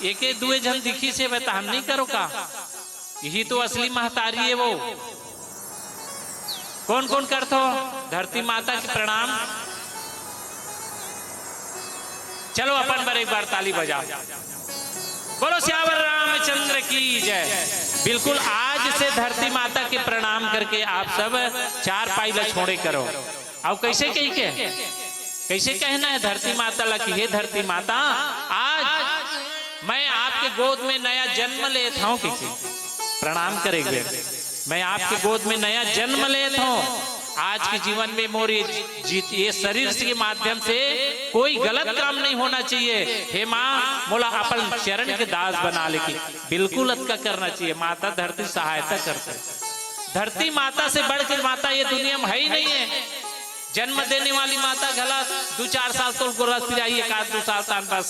एके दुए झन दिखिस हे, बता हम नहीं करो का? यही तो असली महतारी हे वो। कौन कौन करथो धरती माता के प्रणाम? चलो अपन बर एक बार ताली बजाओ। बोलो सियावर रामचंद्र की जय। बिल्कुल आज से धरती माता के प्रणाम करके आप सब चारपाई ला छोड़े करो। अउ कैसे कही के, कैसे कहना हे धरती माता ला कि हे धरती माता, आज मैं आपके गोद में नया जन्म लेत हौं, कहिके प्रणाम करे हुए, मैं आपके गोद में नया जन्म लेत हौं। आज के जीवन में मोर ये जीत, ये शरीर के माध्यम से कोई गलत काम नहीं होना चाहिए। हे माँ, मोला अपन चरण के दास बना ले, कि बिल्कुल अतका करना चाहिए। माता धरती सहायता करथे। धरती माता से बढ़ के माता ये दुनिया में है ही नहीं है। जन्म देने वाली माता घला दू चार साल तोर गोरस पिराही, एक आध दू साल तान बस।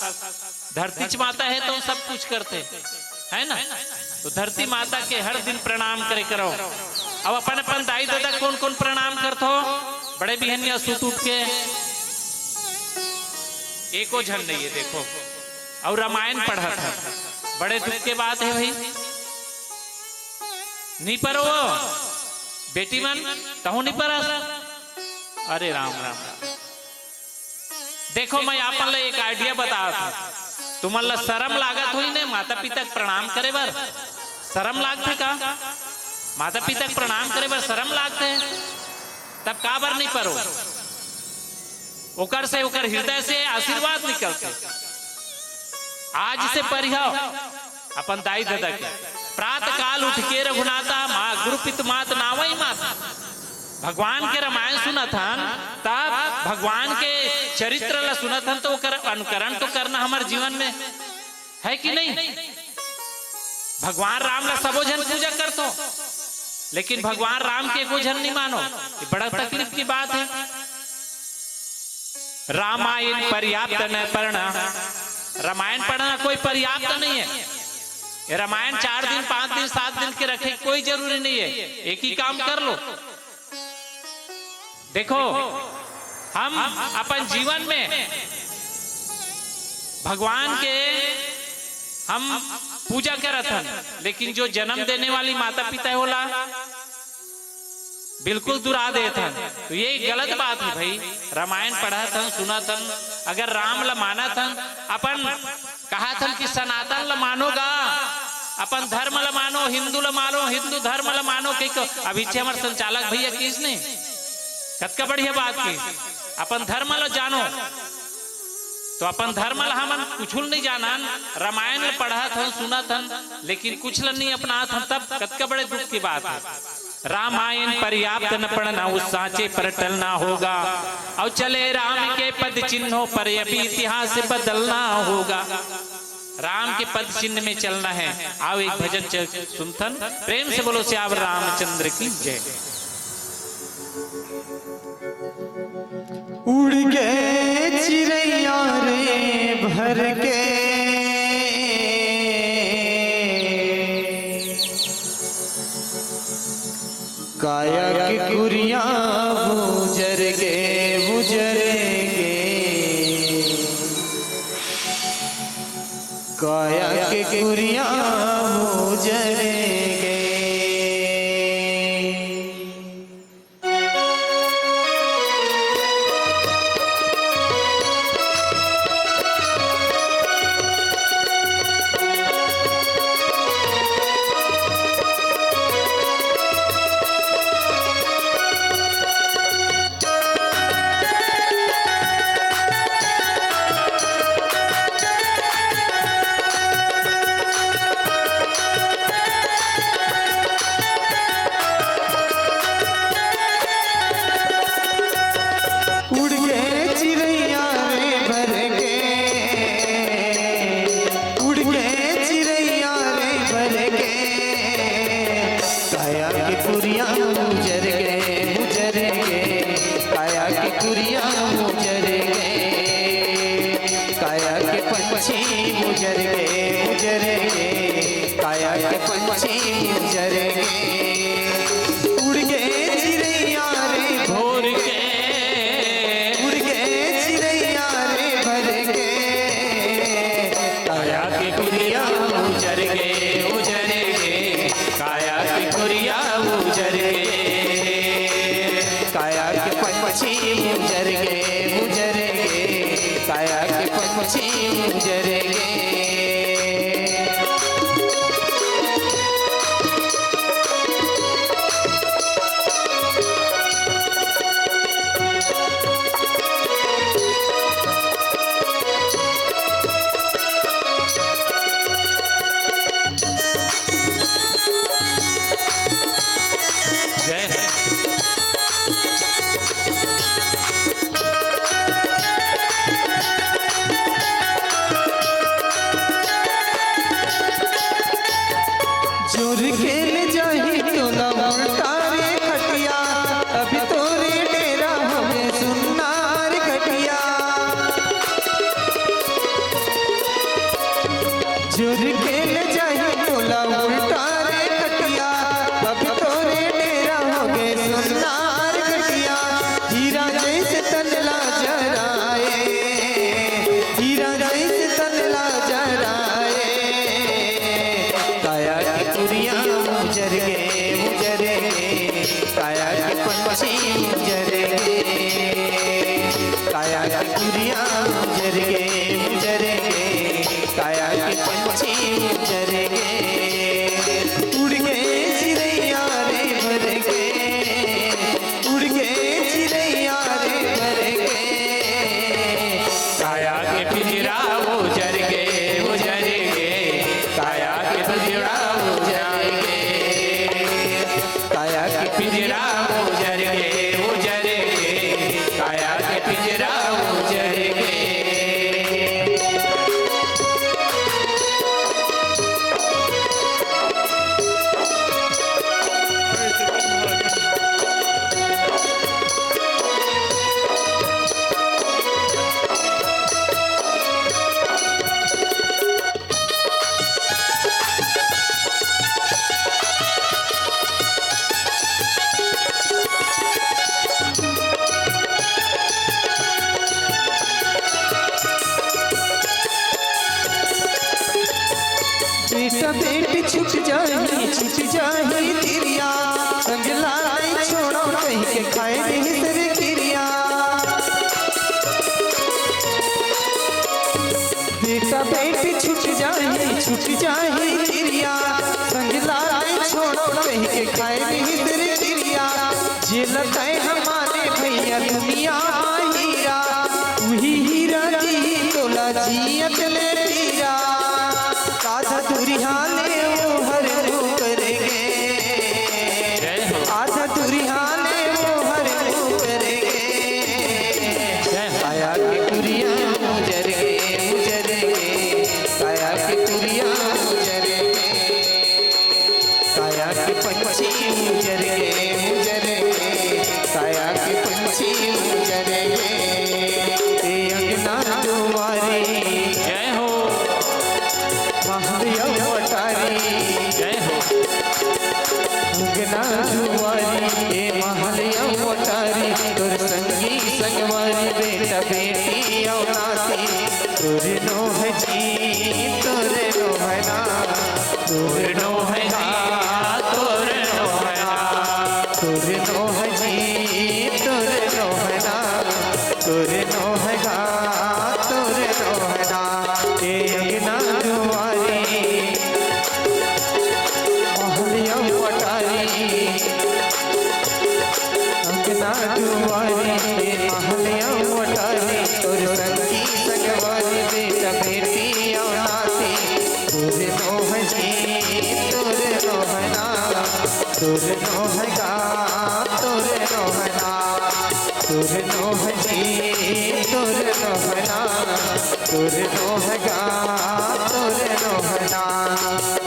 धरतीच माता हे तउन सब कुछ करथे, है ना? तो धरती माता के हर दिन प्रणाम करे करो। अब अपन अपन दाई ददा कौन कौन प्रणाम करथो? बड़े बिहनिया सुत उठ के एको झन नहीं हे, देखो, अउ रामायण पढ़त हे। बड़े दुख के बात हे भाई, नहीं परो वो। बेटी मन, तहूं नहीं परस? अरे राम, राम, राम। देखो, मैं आपन ला एक idea बतात हौं। तुमन ला शरम लागत होही ने माता पिता के प्रणाम करे बर? शरम लागथे का? माता पिता के प्रणाम करे बर शरम लागथे, तब काबर नहीं परो? ओकर से, ओकर हृदय से आशीर्वाद निकलथे। आज से परिहव अपन दाई ददा के, प्रात काल उठ के रघुनाथा, माँ गुरु पितु मात नावई मात। भगवान के रामायण सुनत हन, तब भगवान के चरित्र ला सुनत हन, तो ओकर अनुकरण तो करना हमर जीवन में है कि नहीं? भगवान राम ला सबो झन पूजा करथो, लेकिन भगवान राम के एको झन नहीं मानो। ये बड़ा तकलीफ की बात है। रामायण पर्याप्त न पढ़ना, रामायण पढ़ना कोई पर्याप्त नहीं है। ये रामायण चार दिन, पांच दिन, सात दिन के रखे कोई जरूरी नहीं है, एक ही काम कर लो। देखो, हम अपन जीवन में भगवान के हम पूजा करत हन, लेकिन जो जन्म देने वाली माता पिता होला, बिल्कुल दुरा देत हन। तो ये गलत बात है भाई। रामायण पढ़त हन, सुनत हन, अगर राम ला मानत हन, अपन कहाथन कि सनातन ला मानो गा, अपन धर्म ला मानो, हिंदू ला मानो, हिंदू धर्म ला मानो, कहिके अभी छे हमर संचालक भैया किस ने कतका बढ़िया बात की, अपन धर्म ला जानो। तो अपन धर्म ला हमन कुछ नहीं जानन, रामायण ला पढ़त हन, सुनत हन, लेकिन कुछ ला नहीं अपनात हन, तब कतका बड़े दुख की बात है। रामायण पर्याप्त न पढ़ना, उस सांचे पर टलना होगा। और चले राम के पद चिन्हों पर, अभी इतिहास बदलना होगा। राम के पद चिन्ह में चलना है। आओ एक भजन च-, सुनथन। प्रेम से बोलो सियावर रामचंद्र की जय। उड़ गए चिड़ैया रे भर के, काया के कुरिया बुजर गे, बुजर गे। काया के कुरिया बुजर गे। उड़ के चिड़ैया रे भर के, उड़ के चिड़ैया रे भर के, काया के कुरिया उजर गे, उजर गे, काया के कुरिया उजर गे, काया के पंछी उजर गे, उजर गे, काया के पंछी उजर गे। उड़ गे चिड़ैया रे भोर के, उड़ गे चिड़ैया रे भर के, काया के कुरिया उजर गे, उजर गे, काया के कुरिया उजर गे, काया के पंछी उजर गे, उजर गे, काया के पंछी उजर गे। जय हो। जोर के ले जाही तोला उल्टा रे खटिया, अभी तोरे डेरा हवे सुन्ना रे खटिया। जोर के ले जाही तोला उल्टा रे खटिया, अभी तोरे डेरा हवे सुन्ना रे खटिया। हीरा जैसे तन ला जराए, हीरा जैसे तन ला जराए। काया के कुरिया उजर गे, उजर गे, काया के पंछी उजर गे, काया के कुरिया उजर गे, उजर गे, काया के पंछी उजर गे। उड़ गे चिड़ैया रे पिंजरा उजर गे, उजर गे, काया के पिंजरा उजर गे। बेटा बेटी छूट जाही, छूट जाही तिरिया, संग ला नहीं छोड़ो कहि के खाए रहिस रे किरिया। बेटा बेटी छूट जाही, छूट जाही तिरिया, संग ला नहीं छोड़ो कहि के खाए रहिस रे किरिया। जेला तैं ह माने भैया दुनिया हीरा, उही हीरा जी तोला जियत ले पीरा। आधा दुरिहा ले वो हर मुकर गे, जय हो। आधा दुरिहा ले वो हर मुकर गे। जय हो। काया के तुरिया उजर गे, उजर गे, काया के तुरिया उजर गे। काया के पंछी उजर गे, उजर गे, काया के पंछी उजर गे। ए अंगना दुआरी, जय हो। महलिया अटारी, जय हो। अंगना दुआरी, ए महलिया अटारी, तोर संगी संगवारी, बेटा बेटी अउ नाती, तोर नोह जी, तोर नोह ना। तोर नोहना, तोर नोहना, तोर नोह जी, तोर नोहना, तोर नोहना, तोर नोहना, ए अंगना दुआरी, महलिया अटारी, अंगना दुआरी, ए महलिया अटारी, तोर संगी संगवारी, बेटा बेटी अउ नाती, तोर नोह जी, तोर नोहना, तोर नोहगा, तोर नोहना, तोर नोह जी, तोर नोहना, तोर नोहगा, तोर नोहना।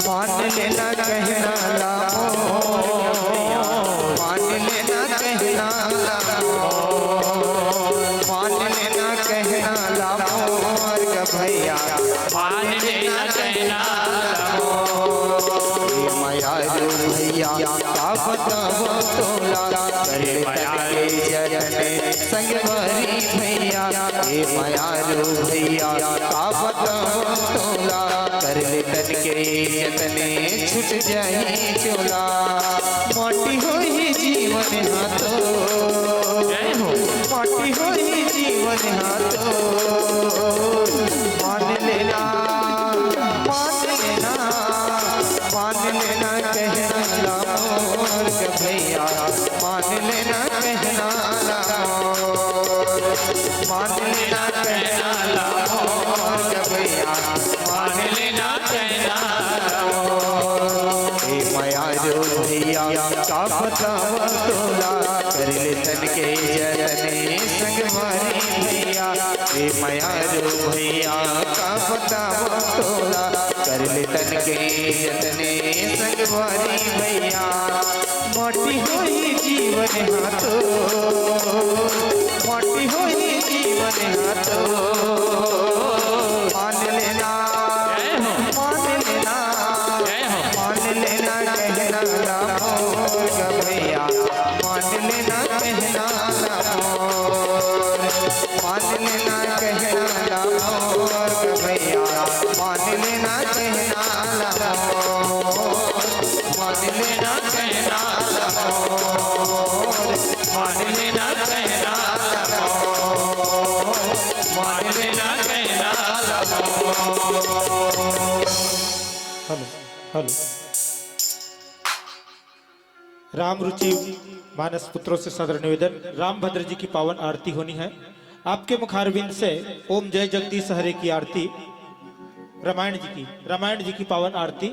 मान लेना कहना ला मोर, मान लेना कहना ला मोर, मान लेना कहना ला मोर ग भैया, मान लेना कहना ला मोर। ए मयारू भैया, का बतावं तोला, करे मयारू जतने संगवारी भैया। ए मयारू भैया, का बतावं तोला, कर ले तन के जतने छूट जाही चोला। माटी होही जीवन हा तो, जय हो। माटी होही जीवन हा तो, मान लेना, मान लेना, मान लेना कहना ला मोर ग भैया, मान लेना कहना ला मोर। मान लेना कहना ला मोर ग भैया, मान लेना कहना ला मोर। ए मयारू भैया, का बतावं तोला, कर ले तन के जतने संगवारी भैया। ए मयारू भैया, का बतावं तोला, कर ले तन के जतने संगवारी भैया। माटी होही जीवन हा तो, माटी होही जीवन हा तो, मान लेना, जय हो। मान लेना, जय हो। मान लेना कहना ला मोर ग भैया, मान लेना कहना ला मोर। मान लेना कहना ला मोर ग भैया, मान लेना कहना ला मोर। मान लेना कहना ला मोर, मान लेना कहना ला मोर, मान लेना कहना ला मोर। Hello, hello. राम रुचि मानस पुत्रों से सादर निवेदन, रामभद्र जी की पावन आरती होनी है। आपके मुखारविंद से ओम जय जगदीश हरे की आरती, रामायण जी की, रामायण जी की पावन आरती।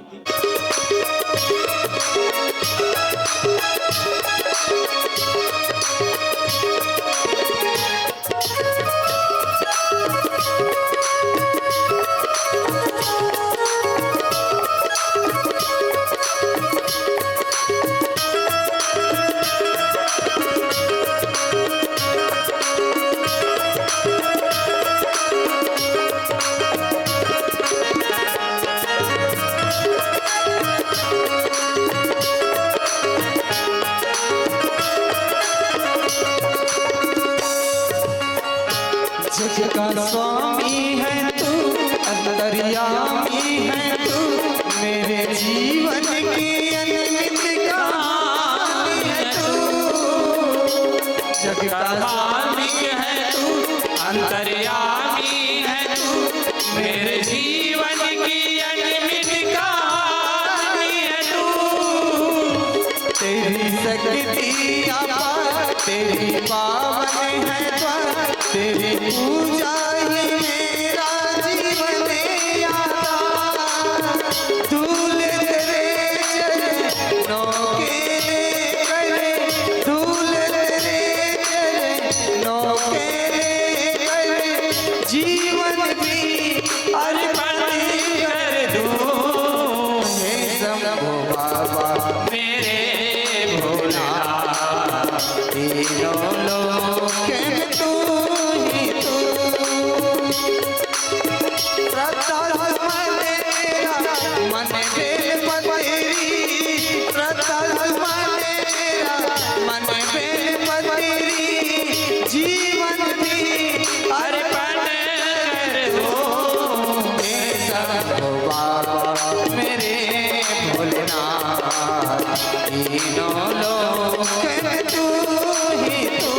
शक्ति अपार, तेरी पावन है द्वार, तेरी पूजा ही मेरा जीवन आधार। धूल तेरे चरणों के लेकर, धूल तेरे चरणों के लेकर, जीवन भी अर्पण कर दूं। हे शंभो बाबा मेरे भोला, तीनों लोक में तू ही तू। श्रद्धा सुमन मेरा मन बेल पत्री, श्रद्धा सुमन मेरा मन बेल पत्री, जीवन भी अर्पण कर दो। हे शंभो बाबा मेरे भोलेनाथ, तीनों लोक में तू ही तू।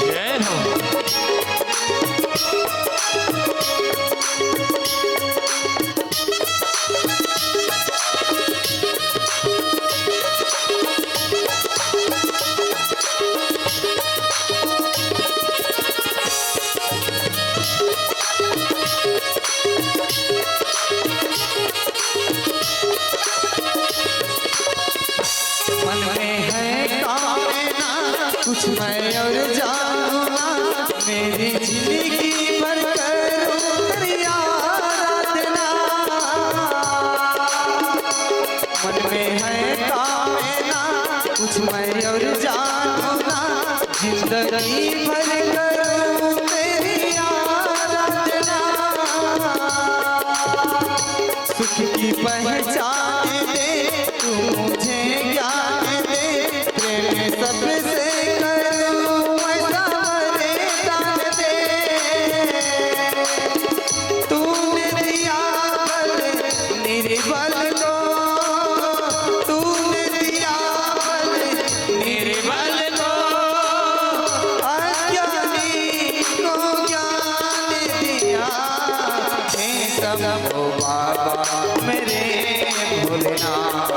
जय हो। मन में है कामना, कुछ मैं और जानू ना, मेरी जिंदगी भर करूं तेरी आराधना। मन में है कामना, कुछ मैं और जानू ना, जिंदगी भर करूं तेरी आराधना। सुख की पहचान दे, तू मुझे ज्ञान दे, प्रेम सबसे करूं ऐसा वरदान दे। तूने दिया बल निर्बल को, तूने दिया बल निर्बल को, अज्ञानी को ज्ञान दिया। हे शंभो बाबा मेरे भोलेनाथ,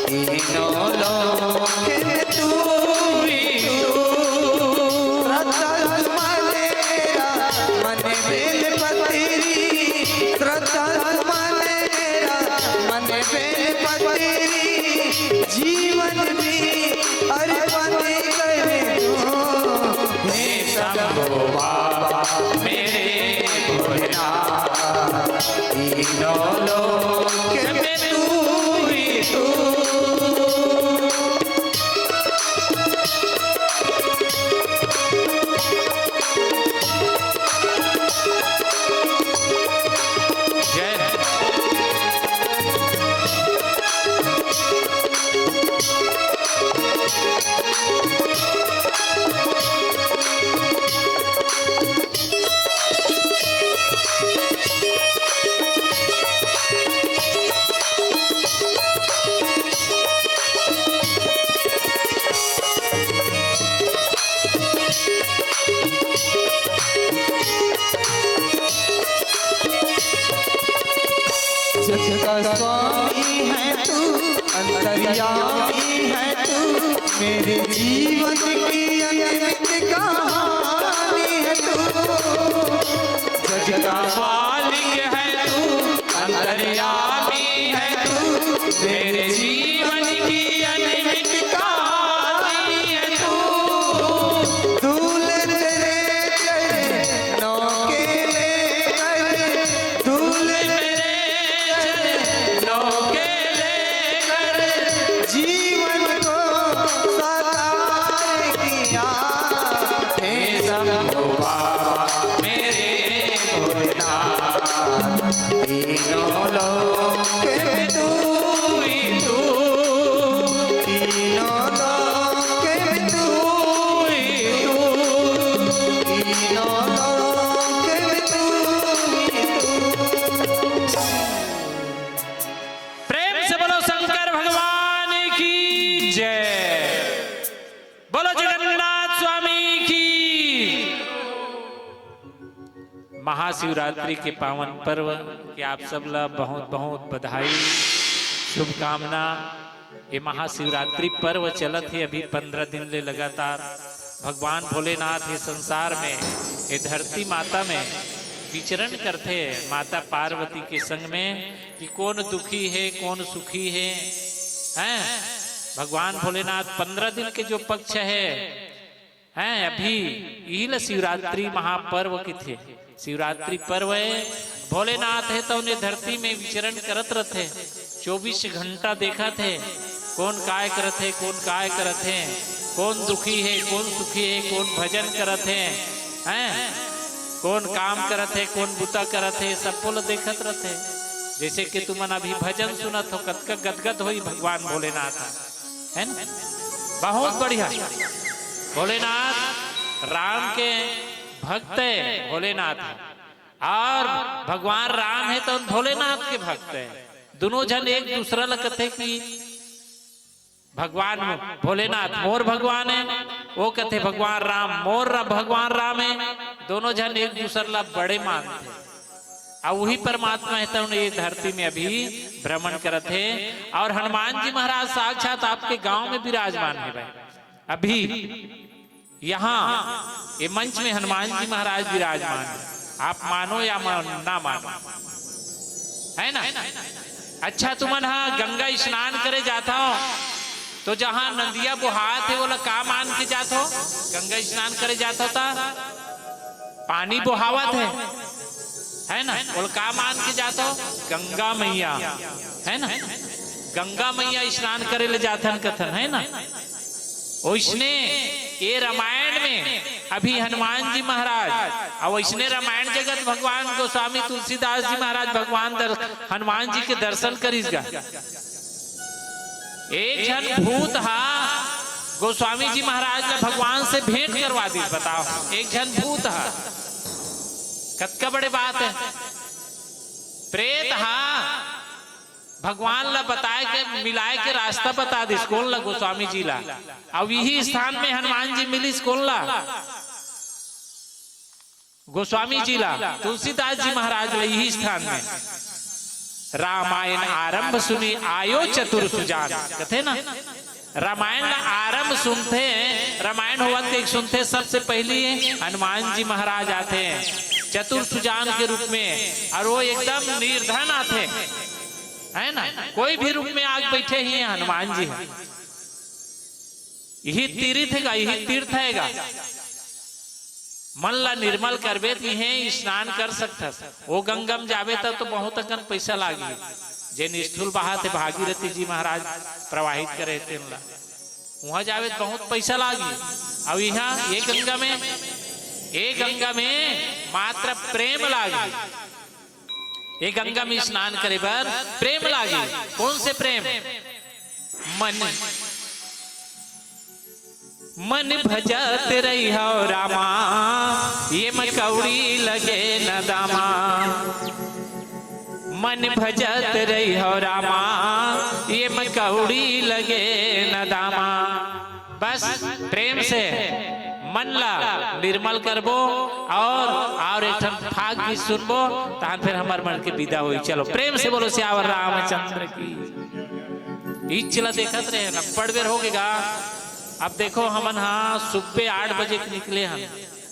तीनों लोक में तू ही तू। श्रद्धा सुमन मेरा मन बेल पत्री, श्रद्धा सुमन मेरा मन बेल पत्री, जीवन भी अर्पण कर दूं। हे शंभो बाबा मेरे भोलेनाथ, तीनों लोक में तू ही तू। जय। जग का स्वामी है तू, अंतर्यामी है तू, मेरे जीवन की अनंत कहानी है तू। जग का मालिक है तू, अंतर्यामी है तू, मेरे जीवन की अनंत कहानी है तू। धूल तेरे चरणों के लेकर, धूल तेरे चरणों के लेकर, जीवन को साकार किया। हे शंभो बाबा मेरे भोलेनाथ, तीनों लोक में तू ही तू। जय बोलो जगन्नाथ स्वामी की। महाशिवरात्रि के पावन पर्व के आप सब ला बहुत बहुत बधाई, शुभकामना। ये महाशिवरात्रि पर्व चलत हे अभी पंद्रह दिन ले लगातार। भगवान भोलेनाथ ये संसार में, ये धरती माता में विचरण करथे माता पार्वती के संग में कि कौन दुखी है, कौन सुखी है, हैं? भगवान भोलेनाथ पंद्रह दिन के जो पक्ष है, हैं, अभी यही ला शिवरात्रि महापर्व किथे। शिवरात्रि पर्व है, भोलेनाथ है तो उन्हें धरती में विचरण करत रहते, चौबीस घंटा देखत हे, कौन काय करत हे, कौन काय करत हे, कौन दुखी हे, कौन सुखी हे, कौन भजन करत हे, हैं? कौन काम करत हे, कौन बुता करत हे, सबको ल देखत रहत हे। जैसे कि तुमन अभी भजन सुनत हो, कतका गदगद होई भगवान भोलेनाथ, है ना? बहुत बढ़िया। भोलेनाथ राम के भक्त है, भोलेनाथ है। और भगवान राम है तो भोलेनाथ के भक्त है। दोनों झन एक दूसरा ल कथे कि भगवान भोलेनाथ मोर भगवान है, वो कथे भगवान राम मोर र-, भगवान राम है। दोनों झन एक दूसर ला बड़े मानथे। और वही परमात्मा है तो ये धरती में अभी भ्रमण करत हे। और हनुमान जी महाराज साक्षात आपके गांव में विराजमान है भाई। अभी यहाँ ये मंच में हनुमान जी महाराज विराजमान है, आप मानो या मान, ना मानो, है ना? अच्छा, तुमन हा गंगा स्नान करे जात हो, तो जहाँ नदिया बोहात हे, ओला का मान के जात हो? गंगा स्नान करे जात हो ता पानी बोहावत हे, है ना? ओला का मान के जात हो? गंगा मैया, है ना? गंगा मैया स्नान करे ले जाथन कथन, है ना? ओइसने ये रामायण में अभी हनुमान जी महाराज, और ओइसने रामायण जगत भगवान गोस्वामी तुलसीदास जी महाराज भगवान दर-, हनुमान जी के दर्शन करिस गा। एक झन भूत हा गोस्वामी जी महाराज ला भगवान से भेंट करवा दिस। बताओ, एक झन भूत हा, कतका बड़े बात है। प्रेत हा भगवान ला बताए के, मिलाए के रास्ता बता दिस। कोन ला? गोस्वामी जी ला। अब यही स्थान में हनुमान जी मिलिस कोन ला? गोस्वामी जी ला, तुलसीदास जी महाराज ला यही स्थान में। रामायण आरंभ सुनी आयो चतुर सुजान, कथे ना, रामायण ला आरंभ सुनथे, रामायण होवत के सुनथे, सबसे पहली हनुमान जी महाराज आथे चतुर सुजान के रूप में, और वो एकदम निर्धन आथे, है ना, कोई भी रूप में आके बैठे ही हैं हनुमान जी। यही तीर्थ हे गा, यही तीर्थ हे गा। मन ला निर्मल करबे त इहें स्नान कर सकथस। वो गंगा में जाबे त तो बहुत अकन पैसा लागही। जेन स्थूल बहात हे भागीरथी जी महाराज प्रवाहित करे तेन ला, वहां जाबे त बहुत पैसा लागही। अब यहाँ ये गंगा में, ये गंगा में मात्र प्रेम लागही। ये गंगा में स्नान करे बर प्रेम लागे। कौन से प्रेम? मन, मन भजत रहिहौ रामा, ये म कौड़ी लगे न दामा। मन भजत रहिहौ रामा, ये म कौड़ी लगे न दामा। बस प्रेम से मन ला निर्मल करबो और, और एक ठन फाग गीत सुनबो, तहन फिर हमर मन के विदा होई। चलो प्रेम से बोलो सियावर रामचंद्र की। इच ला देखत रहे ना, बड़ बेर हो गे गा। अब देखो हमन हा सुबह आठ बजे के निकले हन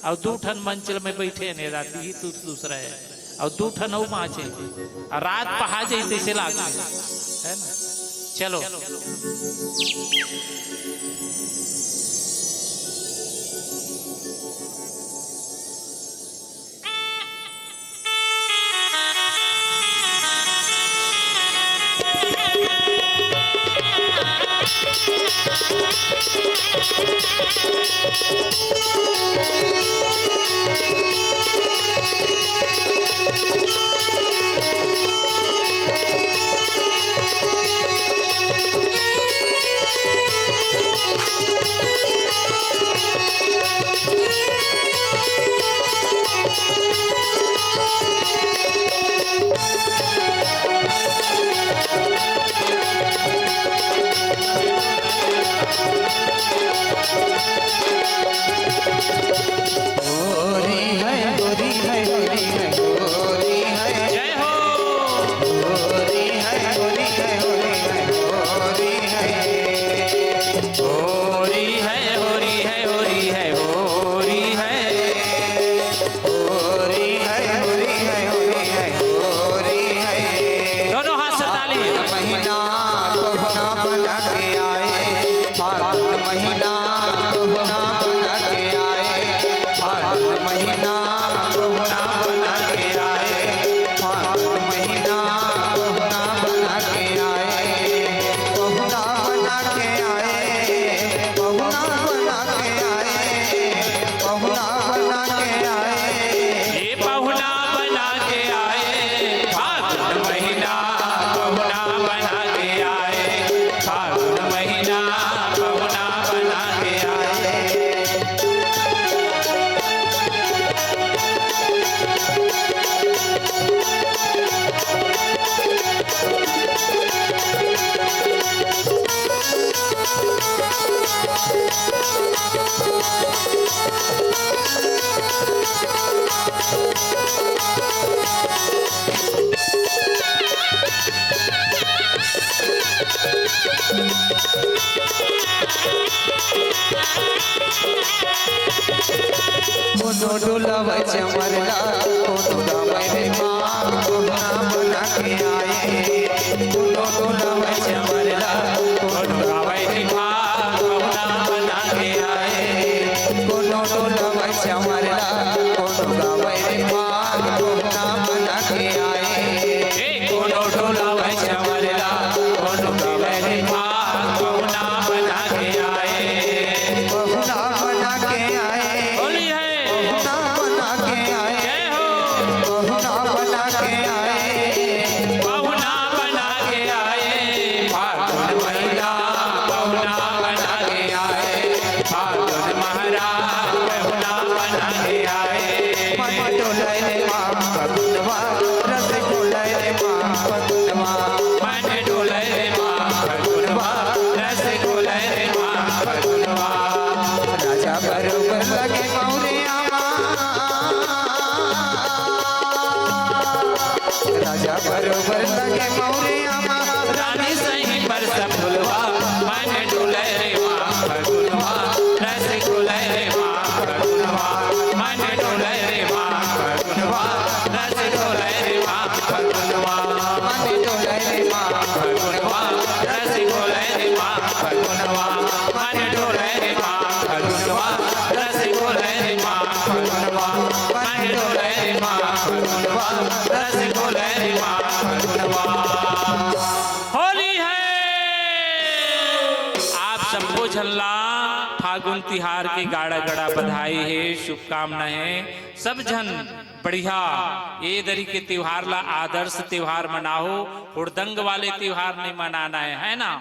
और दू ठन मंच में बैठे हन, रात ही तू दूसरा है। अउ दू ठन अउ बाँचे, अउ रात पहा जाई तइसे लागथे, है ना? चलो। होरी है, होरी है, होरी है, होरी है। होरी है, होरी है, होरी है, होरी है, होरी है। दोनों हाथ से ताली। महीना पहुना बना के आए, फागुन महीना पहुना बना के आए, फागुन महीना पहुना बना के आए, फागुन महीना पहुना बना के आए, पहुना बना के आए, पहुना बना के आए, पहुना बना के आए। ये पहुना बना के आए, फागुन महीना पहुना बना के आए, फागुन महीना पहुना बना के आए। कोनो डोलावै चमरला, कोनो गावै रे माँ, पहुना बना के आए। कोनो डोलावै चमरला, कोनो गावै रे माँ, पहुना बना के आए। कोनो डोलावै चमरला, कोनो गावै रे माँ, पहुना बना के आए। ए, कोनो डोलावै चमरला, कोनो गावै रे माँ, पहुना बना के आए। पहुना बना के आए। होली है। पहुना बना के आए। जय हो। पहुना बना के आए। पहुना बना के आए, फागुन महीना पहुना बना के आए, फागुन महाराज पहुना बना के आए। मन डोले रे माँ फगुनवा, रस घोले रे माँ फगुनवा। मन डोले रे माँ फगुनवा, रस घोले रे माँ फगुनवा। राजा बरोबर लगे मौरिया माँ, राजा बरोबर लगे मौरिया माँ, रानी सही बरस फुलवा। मन डोले रे माँ फगुनवा, रस घोले रे माँ फगुनवा। मन डोले रे माँ फगुनवा, रस घोले रे माँ फगुनवा। मन डोले रे माँ फगुनवा, रस घोले रे माँ फगुनवा। मन डोले रे माँ फगुनवा, रस घोले रे माँ फगुनवा। मन डोले रे माँ फगुनवा, रस घोले रे माँ फगुनवा। होली है। आप सबको झन ला फागुन तिहार के गाड़ा गाड़ा बधाई हे, शुभकामना हे। सब झन बढ़िया ए दरी के तिहार ला आदर्श तिहार मनाओ, हुड़दंग वाले तिहार नहीं मनाना है, है ना?